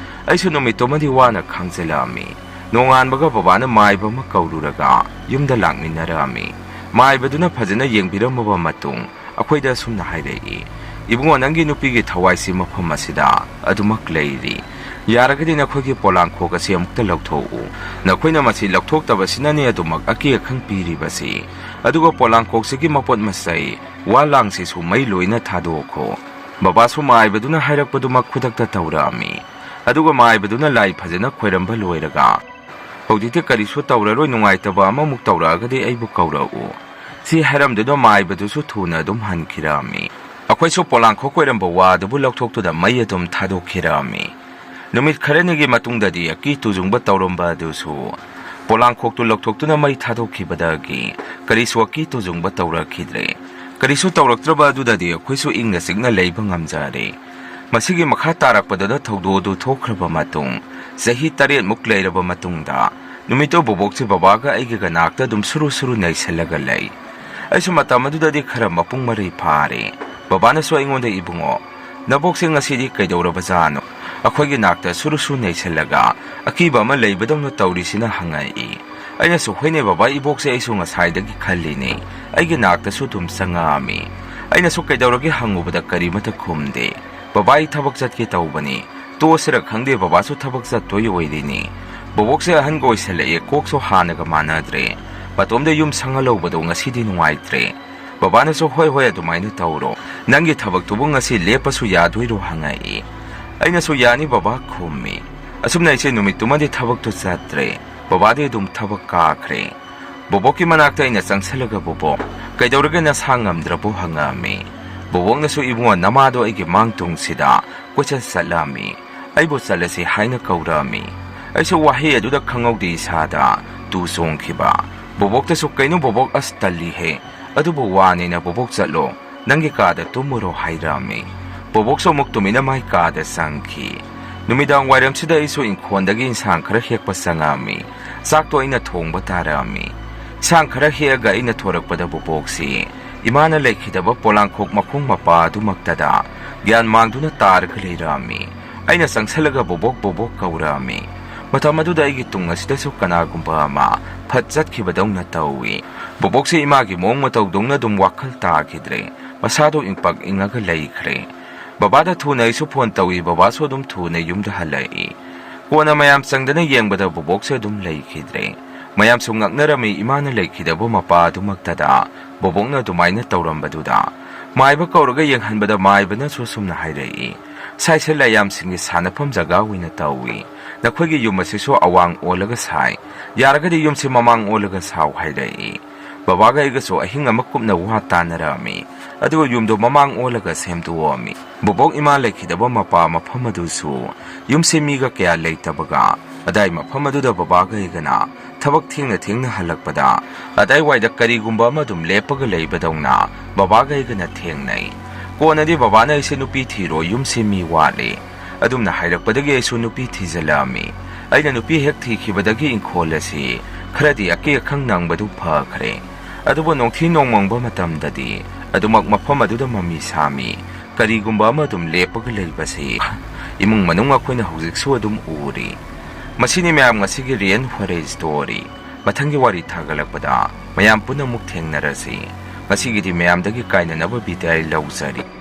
ꯑꯩꯁꯨ ꯅꯨꯃꯤꯠꯇꯨꯃꯗꯤ ꯋꯥꯅ ꯈꯥꯡꯖꯜꯂꯛꯑꯝꯃꯤ꯫ ꯅꯣꯡꯉꯥꯟꯕꯒ ꯕꯕꯥꯅ ꯃꯥꯏꯕ ꯑꯃ ꯀꯧꯔꯨꯔꯒ ꯌꯨꯝꯗ ꯂꯥꯛꯃꯤꯟꯅꯔꯛꯑꯝꯃꯤ꯫ ꯃꯥꯏꯕꯗꯨꯅ ꯐꯖꯅ ꯌꯦꯡꯕꯤꯔꯝꯃꯕ ꯃꯇꯨꯡ ꯑꯩꯈꯣꯏꯗ ꯑꯁꯨꯝꯅ ꯍꯥꯏꯔꯛꯏ, "ꯏꯕꯨꯡꯉꯣ, ꯅꯪꯒꯤ ꯅꯨꯄꯤꯒꯤ ꯊꯋꯥꯏꯁꯤ ꯃꯐꯝ ꯑꯁꯤꯗ ꯑꯗꯨꯃꯛ ꯂꯩꯔꯤ꯫ ꯌꯥꯔꯒꯗꯤ ꯅꯈꯣꯏꯒꯤ ꯄꯣꯂꯥꯡꯈꯣꯛ ꯑꯁꯤ ꯑꯃꯨꯛꯇ ꯂꯧꯊꯣꯛꯎ꯫ ꯅꯈꯣꯏꯅ ꯃꯁꯤ ꯂꯧꯊꯣꯛꯇꯕꯁꯤꯅꯅꯦ ꯑꯗꯨꯃꯛ ꯑꯀꯤ ꯑꯈꯪ ꯄꯤꯔꯤꯕꯁꯤ꯫ ꯑꯗꯨꯒ ꯄꯣꯂꯥꯡꯈꯣꯛꯁꯤꯒꯤ ꯃꯄꯣꯠ ꯃꯆꯩ, ꯋꯥ ꯂꯥꯡꯁꯤꯁꯨ ꯃꯩ ꯂꯣꯏꯅ ꯊꯥꯗꯣꯛꯈꯣ꯫" ꯕꯕꯥꯁꯨ ꯃꯥꯏꯕꯗꯨꯅ ꯍꯥꯏꯔꯛꯄꯗꯨꯃꯛ ꯈꯨꯗꯛꯇ ꯇꯧꯔꯛꯑꯝꯃꯤ꯫ ꯑꯗꯨꯒ ꯃꯥꯏꯕꯗꯨꯅ ꯂꯥꯏ ꯐꯖꯅ ꯈꯣꯏꯔꯝꯕ ꯂꯣꯏꯔꯒ, "ꯍꯧꯖꯤꯛꯇꯤ ꯀꯔꯤꯁꯨ ꯇꯧꯔꯔꯣꯏ, ꯅꯨꯡꯉꯥꯏꯇꯕ ꯑꯃꯃꯨꯛ ꯇꯧꯔꯛꯑꯒꯗꯤ ꯑꯩꯕꯨ ꯀꯧꯔꯛꯎ꯫" ꯁꯤ ꯍꯥꯏꯔꯝꯗꯨꯅ ꯃꯥꯏꯕꯗꯨꯁꯨ ꯊꯨꯅ ꯑꯗꯨꯝ ꯍꯟꯈꯤꯔꯛꯑꯝꯃꯤ꯫ ꯑꯩꯈꯣꯏꯁꯨ ꯄꯣꯂꯥꯡꯈꯣꯛ ꯀꯣꯏꯔꯝꯕ ꯋꯥ ꯑꯗꯨꯕꯨ ꯂꯧꯊꯣꯛꯇꯨꯅ ꯃꯩ ꯑꯗꯨꯝ ꯊꯥꯗꯣꯛꯈꯤꯔꯛꯑꯝꯃꯤ꯫ ꯅꯨꯃꯤꯠ ꯈꯔꯅꯤꯒꯤ ꯃꯇꯨꯡꯗꯗꯤ ꯑꯀꯤ ꯇꯨꯖꯨꯡꯕ ꯇꯧꯔꯝꯕ ꯑꯗꯨꯁꯨ ꯄꯣꯂꯥꯡꯈꯣꯛꯇꯨ ꯂꯧꯊꯣꯛꯇꯨꯅ ꯃꯩ ꯊꯥꯗꯣꯛꯈꯤꯕꯗꯒꯤ ꯀꯔꯤꯁꯨ ꯑꯀꯤ ꯇꯨꯖꯨꯡꯕ ꯇꯧꯔꯛꯈꯤꯗ꯭ꯔꯦ꯫ ꯀꯔꯤꯁꯨ ꯇꯧꯔꯛꯇ꯭ꯔꯕ ꯑꯗꯨꯗꯗꯤ ꯑꯩꯈꯣꯏꯁꯨ ꯏꯪꯅ ꯆꯤꯛꯅ ꯂꯩꯕ ꯉꯝꯖꯔꯦ꯫ ꯃꯁꯤꯒꯤ ꯃꯈꯥ ꯇꯥꯔꯛꯄꯗꯨꯗ ꯊꯧꯗꯣꯛ ꯑꯗꯨ ꯊꯣꯛꯈ꯭ꯔꯕ ꯃꯇꯨꯡ, ꯆꯍꯤ ꯇꯔꯦꯠꯃꯨꯛ ꯂꯩꯔꯕ ꯃꯇꯨꯡꯗ, ꯅꯨꯃꯤꯠꯇꯨ ꯕꯣꯕꯣꯛꯁꯦ ꯕꯕꯥꯒ ꯑꯩꯒꯒ ꯅꯥꯛꯇ ꯑꯗꯨꯝ ꯁꯨꯔꯨ ꯁꯨꯔꯨ ꯅꯩꯁꯜꯂꯒ ꯂꯩ꯫ ꯑꯩꯁꯨ ꯃꯇꯝ ꯑꯗꯨꯗꯗꯤ ꯈꯔ ꯃꯄꯨꯡ ꯃꯔꯩ ꯐꯥꯔꯦ꯫ ꯕꯕꯥꯅꯁꯨ ꯑꯩꯉꯣꯟꯗ, "ꯏꯕꯨꯡꯉꯣ, ꯅꯕꯣꯛꯁꯦ ꯉꯁꯤꯗꯤ ꯀꯩꯗꯧꯔꯕꯖꯥꯠꯅꯣ? ꯑꯩꯈꯣꯏꯒꯤ ꯅꯥꯛꯇ ꯁꯨꯔꯨ ꯁꯨꯔꯨ ꯅꯩꯁꯜꯂꯒ ꯑꯀꯤꯕ ꯑꯃ ꯂꯩꯕꯗꯧꯅ ꯇꯧꯔꯤꯁꯤꯅ?" ꯍꯪꯉꯛꯏ꯫ ꯑꯩꯅꯁꯨ, "ꯍꯣꯏꯅꯦ ꯕꯕꯥ, ꯏꯕꯣꯛꯁꯦ ꯑꯩꯁꯨ ꯉꯁꯥꯏꯗꯒꯤ ꯈꯜꯂꯤꯅꯦ꯫ ꯑꯩꯒꯤ ꯅꯥꯛꯇꯁꯨ ꯑꯗꯨꯝ ꯆꯪꯉꯛꯑꯝꯃꯤ꯫ ꯑꯩꯅꯁꯨ ꯀꯩꯗꯧꯔꯒꯦ ꯍꯪꯉꯨꯕꯗ ꯀꯔꯤꯃꯠꯇ ꯈꯨꯝꯗꯦ꯫ ꯕꯕꯥ, ꯑꯩ ꯊꯕꯛ ꯆꯠꯀꯦ ꯇꯧꯕꯅꯤ꯫ ꯇꯣꯛꯑꯁꯤꯔ ꯈꯪꯗꯦ, ꯕꯕꯥꯁꯨ ꯊꯕꯛ ꯆꯠꯇꯣꯏ ꯑꯣꯏꯔꯤꯅꯤ꯫ ꯕꯣꯕꯣꯛꯁꯦ ꯑꯍꯟꯒ ꯑꯣꯏꯁꯜꯂꯛꯑꯦ, ꯀꯣꯛꯁꯨ ꯍꯥꯟꯅꯒ ꯃꯥꯟꯅꯗ꯭ꯔꯦ꯫ ꯃꯇꯣꯝꯗ ꯌꯨꯝ ꯁꯪꯍꯜꯍꯧꯕꯗꯣ ꯉꯁꯤꯗꯤ ꯅꯨꯡꯉꯥꯏꯇ꯭ꯔꯦ꯫ ꯕꯕꯥꯅꯁꯨ, "ꯍꯣꯏ, ꯍꯣꯏ, ꯑꯗꯨꯃꯥꯏꯅ ꯇꯧꯔꯣ꯫ ꯅꯪꯒꯤ ꯊꯕꯛꯇꯨꯕꯨ ꯉꯁꯤ ꯂꯦꯞꯄꯁꯨ ꯌꯥꯗꯣꯏꯔꯣ?" ꯍꯪꯉꯛꯏ꯫ ꯑꯩꯅꯁꯨ, "ꯌꯥꯅꯤ ꯕꯕꯥ" ꯈꯨꯝꯃꯤ꯫ ꯑꯁꯨꯝꯅ ꯑꯩꯁꯦ ꯅꯨꯃꯤꯠꯇꯨꯃꯗꯤ ꯊꯕꯛꯇꯨ ꯆꯠꯇ꯭ꯔꯦ꯫ ꯕꯕꯥꯗꯤ ꯑꯗꯨꯝ ꯊꯕꯛ ꯀꯥꯈ꯭ꯔꯦ꯫ ꯕꯣꯕꯣꯛꯀꯤ ꯃꯅꯥꯛꯇ ꯑꯩꯅ ꯆꯪꯁꯜꯂꯒ, "ꯕꯣꯕꯣꯛ, ꯀꯩꯗꯧꯔꯒꯦ, ꯅꯁꯥ ꯉꯝꯗ꯭ꯔꯕꯣ?" ꯍꯪꯉꯛꯑꯝꯃꯤ꯫ ꯕꯣꯕꯣꯛꯅꯁꯨ, "ꯏꯕꯨꯡꯉꯣ, ꯅꯃꯥꯗꯣ ꯑꯩꯒꯤ ꯃꯥꯡ ꯇꯨꯡꯁꯤꯗ ꯀꯣꯏꯆꯠ ꯆꯠꯂꯝꯃꯤ꯫ ꯑꯩꯕꯨ ꯆꯠꯂꯁꯤ ꯍꯥꯏꯅ ꯀꯧꯔꯛꯑꯝꯃꯤ꯫" ꯑꯩꯁꯨ ꯋꯥꯍꯩ ꯑꯗꯨꯗ ꯈꯪꯍꯧꯗꯦ ꯏꯁꯥꯗ ꯇꯨ ꯆꯣꯡꯈꯤꯕ꯫ ꯕꯣꯕꯣꯛꯇꯁꯨ, "ꯀꯩꯅꯣ ꯕꯣꯕꯣꯛ, ꯑꯁ ꯇꯜꯂꯤꯍꯦ, ꯑꯗꯨꯕꯨ ꯋꯥꯅꯦꯅ ꯕꯣꯕꯣꯛ ꯆꯠꯂꯣ, ꯅꯪꯒꯤ ꯀꯥꯗ ꯇꯨꯝꯃꯨꯔꯣ" ꯍꯥꯏꯔꯛꯑꯝꯃꯤ꯫ ꯕꯣꯕꯣꯛꯁꯨ ꯑꯃꯨꯛ ꯇꯨꯃꯤꯟꯅ ꯃꯥꯏ ꯀꯥꯗ ꯆꯪꯈꯤ꯫ ꯅꯨꯃꯤꯗꯥꯡ ꯋꯥꯏꯔꯝꯁꯤꯗ ꯑꯩꯁꯨ ꯏꯪꯈꯣꯜꯗꯒꯤ ꯏꯟꯁꯥꯡ ꯈꯔ ꯍꯦꯛꯄ ꯆꯪꯉꯛꯑꯝꯃꯤ꯫ ꯆꯥꯛꯇꯣ ꯑꯩꯅ ꯊꯣꯡꯕ ꯇꯥꯔꯛꯑꯝꯃꯤ꯫ ꯏꯟꯁꯥꯡ ꯈꯔ ꯍꯦꯛꯑꯒ ꯑꯩꯅ ꯊꯣꯔꯛꯄꯗ ꯕꯣꯕꯣꯛꯁꯤ ꯏꯃꯥꯅ ꯂꯩꯈꯤꯗꯕ ꯄꯣꯂꯥꯡꯈꯣꯛ ꯃꯈꯣꯡ ꯃꯄꯥ ꯑꯗꯨꯃꯛꯇꯗ ꯒ꯭ꯌꯥꯟ ꯃꯥꯡꯗꯨꯅ ꯇꯥꯔꯒ ꯂꯩꯔꯛꯑꯝꯃꯤ꯫ ꯑꯩꯅ ꯆꯪꯁꯜꯂꯒ ꯕꯣꯕꯣꯛ, ꯕꯣꯕꯣꯛ ꯀꯧꯔꯛꯑꯝꯃꯤ꯫ ꯃꯇꯝ ꯑꯗꯨꯗ ꯑꯩꯒꯤ ꯇꯨꯡ ꯑꯁꯤꯗꯁꯨ ꯀꯅꯥꯒꯨꯝꯕ ꯑꯃ ꯐꯠ ꯆꯠꯈꯤꯕꯗꯧꯅ ꯇꯧꯏ꯫ ꯕꯣꯕꯣꯛꯁꯦ ꯏꯃꯥꯒꯤ ꯃꯑꯣꯡ ꯃꯇꯧꯗꯧꯅ ꯑꯗꯨꯝ ꯋꯥꯈꯜ ꯇꯥꯈꯤꯗ꯭ꯔꯦ꯫ ꯃꯁꯥꯗꯣ ꯏꯪꯄꯛ ꯏꯪꯉꯒ ꯂꯩꯈ꯭ꯔꯦ꯫ ꯕꯕꯥꯗ ꯊꯨꯅ ꯑꯩꯁꯨ ꯐꯣꯟ ꯇꯧꯏ, ꯕꯕꯥꯁꯨ ꯑꯗꯨꯝ ꯊꯨꯅ ꯌꯨꯝꯗ ꯍꯜꯂꯛꯏ꯫ ꯀꯣꯟꯅ ꯃꯌꯥꯝ ꯆꯪꯗꯅ ꯌꯦꯡꯕꯗ ꯕꯣꯕꯣꯛꯁꯦ ꯑꯗꯨꯝ ꯂꯩꯈꯤꯗ꯭ꯔꯦ꯫ ꯃꯌꯥꯝꯁꯨ ꯉꯛꯅꯔꯝꯃꯤ, ꯏꯃꯥꯅ ꯂꯩꯈꯤꯗꯕ ꯃꯄꯥ ꯑꯗꯨꯃꯛꯇꯗ ꯕꯣꯕꯣꯛꯅ ꯑꯗꯨꯃꯥꯏꯅ ꯇꯧꯔꯝꯕꯗꯨꯗ꯫ ꯃꯥꯏꯕ ꯀꯧꯔꯒ ꯌꯦꯡꯍꯟꯕꯗ ꯃꯥꯏꯕꯅꯁꯨ ꯁꯨꯝꯅ ꯍꯥꯏꯔꯛꯏ, "ꯁꯥꯏꯁꯦ ꯂꯥꯏꯌꯥꯝꯁꯤꯡꯒꯤ ꯁꯥꯟꯅꯐꯝ ꯖꯒꯥ ꯑꯣꯏꯅ ꯇꯧꯏ꯫ ꯅꯈꯣꯏꯒꯤ ꯌꯨꯝ ꯑꯁꯤꯁꯨ ꯑꯋꯥꯡ ꯑꯣꯜꯂꯒ ꯁꯥꯏ꯫ ꯌꯥꯔꯒꯗꯤ ꯌꯨꯝꯁꯤ ꯃꯃꯥꯡ ꯑꯣꯜꯂꯒ ꯁꯥꯎ" ꯍꯥꯏꯔꯛꯏ꯫ ꯕꯕꯥꯒ ꯑꯩꯒꯁꯨ ꯑꯍꯤꯡ ꯑꯃ ꯀꯨꯞꯅ ꯋꯥ ꯇꯥꯅꯔꯛꯑꯝꯃꯤ꯫ ꯑꯗꯨꯒ ꯌꯨꯝꯗꯣ ꯃꯃꯥꯡ ꯑꯣꯜꯂꯒ ꯁꯦꯝꯗꯣꯛꯑꯝꯃꯤ꯫ ꯕꯣꯕꯣꯛ ꯏꯃꯥ ꯂꯩꯈꯤꯗꯕ ꯃꯄꯥ ꯃꯐꯝ ꯑꯗꯨꯁꯨ ꯌꯨꯝꯁꯦ ꯃꯤꯒ ꯀꯌꯥ ꯂꯩꯇꯕꯒ, ꯑꯗꯥꯏ ꯃꯐꯝ ꯑꯗꯨꯗ ꯕꯕꯥꯒ ꯑꯩꯒꯅ ꯊꯕꯛ ꯊꯦꯡꯅ ꯊꯦꯡꯅ ꯍꯜꯂꯛꯄꯗ, ꯑꯗꯥꯏꯋꯥꯏꯗ ꯀꯔꯤꯒꯨꯝꯕ ꯑꯃ ꯑꯗꯨꯝ ꯂꯦꯞꯄꯒ ꯂꯩꯕꯗꯧꯅ ꯕꯕꯥꯒ ꯑꯩꯒꯅ ꯊꯦꯡꯅꯩ꯫ ꯀꯣꯟꯅꯗꯤ ꯕꯕꯥꯅ ꯑꯩꯁꯦ ꯅꯨꯄꯤ ꯊꯤꯔꯣ, ꯌꯨꯝꯁꯦ ꯃꯤ ꯋꯥꯠꯂꯤ꯫ ꯑꯗꯨꯝꯅ ꯍꯥꯏꯔꯛꯄꯗꯒꯤ ꯑꯩꯁꯨ ꯅꯨꯄꯤ ꯊꯤꯖꯤꯜꯂꯛꯑꯝꯃꯤ꯫ ꯑꯩꯅ ꯅꯨꯄꯤ ꯍꯦꯛ ꯊꯤꯈꯤꯕꯗꯒꯤ ꯏꯪꯈꯣꯜ ꯑꯁꯤ ꯈꯔꯗꯤ ꯑꯀꯦ ꯑꯈꯪ ꯅꯪꯕꯗꯨ ꯐꯈ꯭ꯔꯦ꯫ ꯑꯗꯨꯕꯨ ꯅꯣꯡꯊꯤ ꯅꯣꯡꯃꯪꯕ ꯃꯇꯝꯗꯗꯤ ꯑꯗꯨꯃꯛ ꯃꯐꯝ ꯑꯗꯨꯗ ꯃꯃꯤ ꯁꯥꯃꯤ꯫ ꯀꯔꯤꯒꯨꯝꯕ ꯑꯃ ꯑꯗꯨꯝ ꯂꯦꯞꯄꯒ ꯂꯩꯕꯁꯤ ꯏꯃꯨꯡ ꯃꯅꯨꯡ ꯑꯩꯈꯣꯏꯅ ꯍꯧꯖꯤꯛꯁꯨ ꯑꯗꯨꯝ ꯎꯔꯤ꯫ ꯃꯁꯤꯅꯤ ꯃꯌꯥꯝ ꯉꯁꯤꯒꯤ ꯔꯤꯌꯦꯟ ꯍꯣꯔꯦ ꯁ꯭ꯇꯣꯔꯤ꯫ ꯃꯊꯪꯒꯤ ꯋꯥꯔꯤ ꯊꯥꯒꯠꯂꯛꯄꯗ ꯃꯌꯥꯝ ꯄꯨꯟꯅ ꯑꯃꯨꯛ ꯊꯦꯡꯅꯔꯁꯤ꯫ ꯉꯁꯤꯒꯤꯗꯤ ꯃꯌꯥꯝꯗꯒꯤ ꯀꯥꯏꯅꯅꯕ ꯕꯤꯗꯥꯏ ꯂꯧꯖꯔꯤ꯫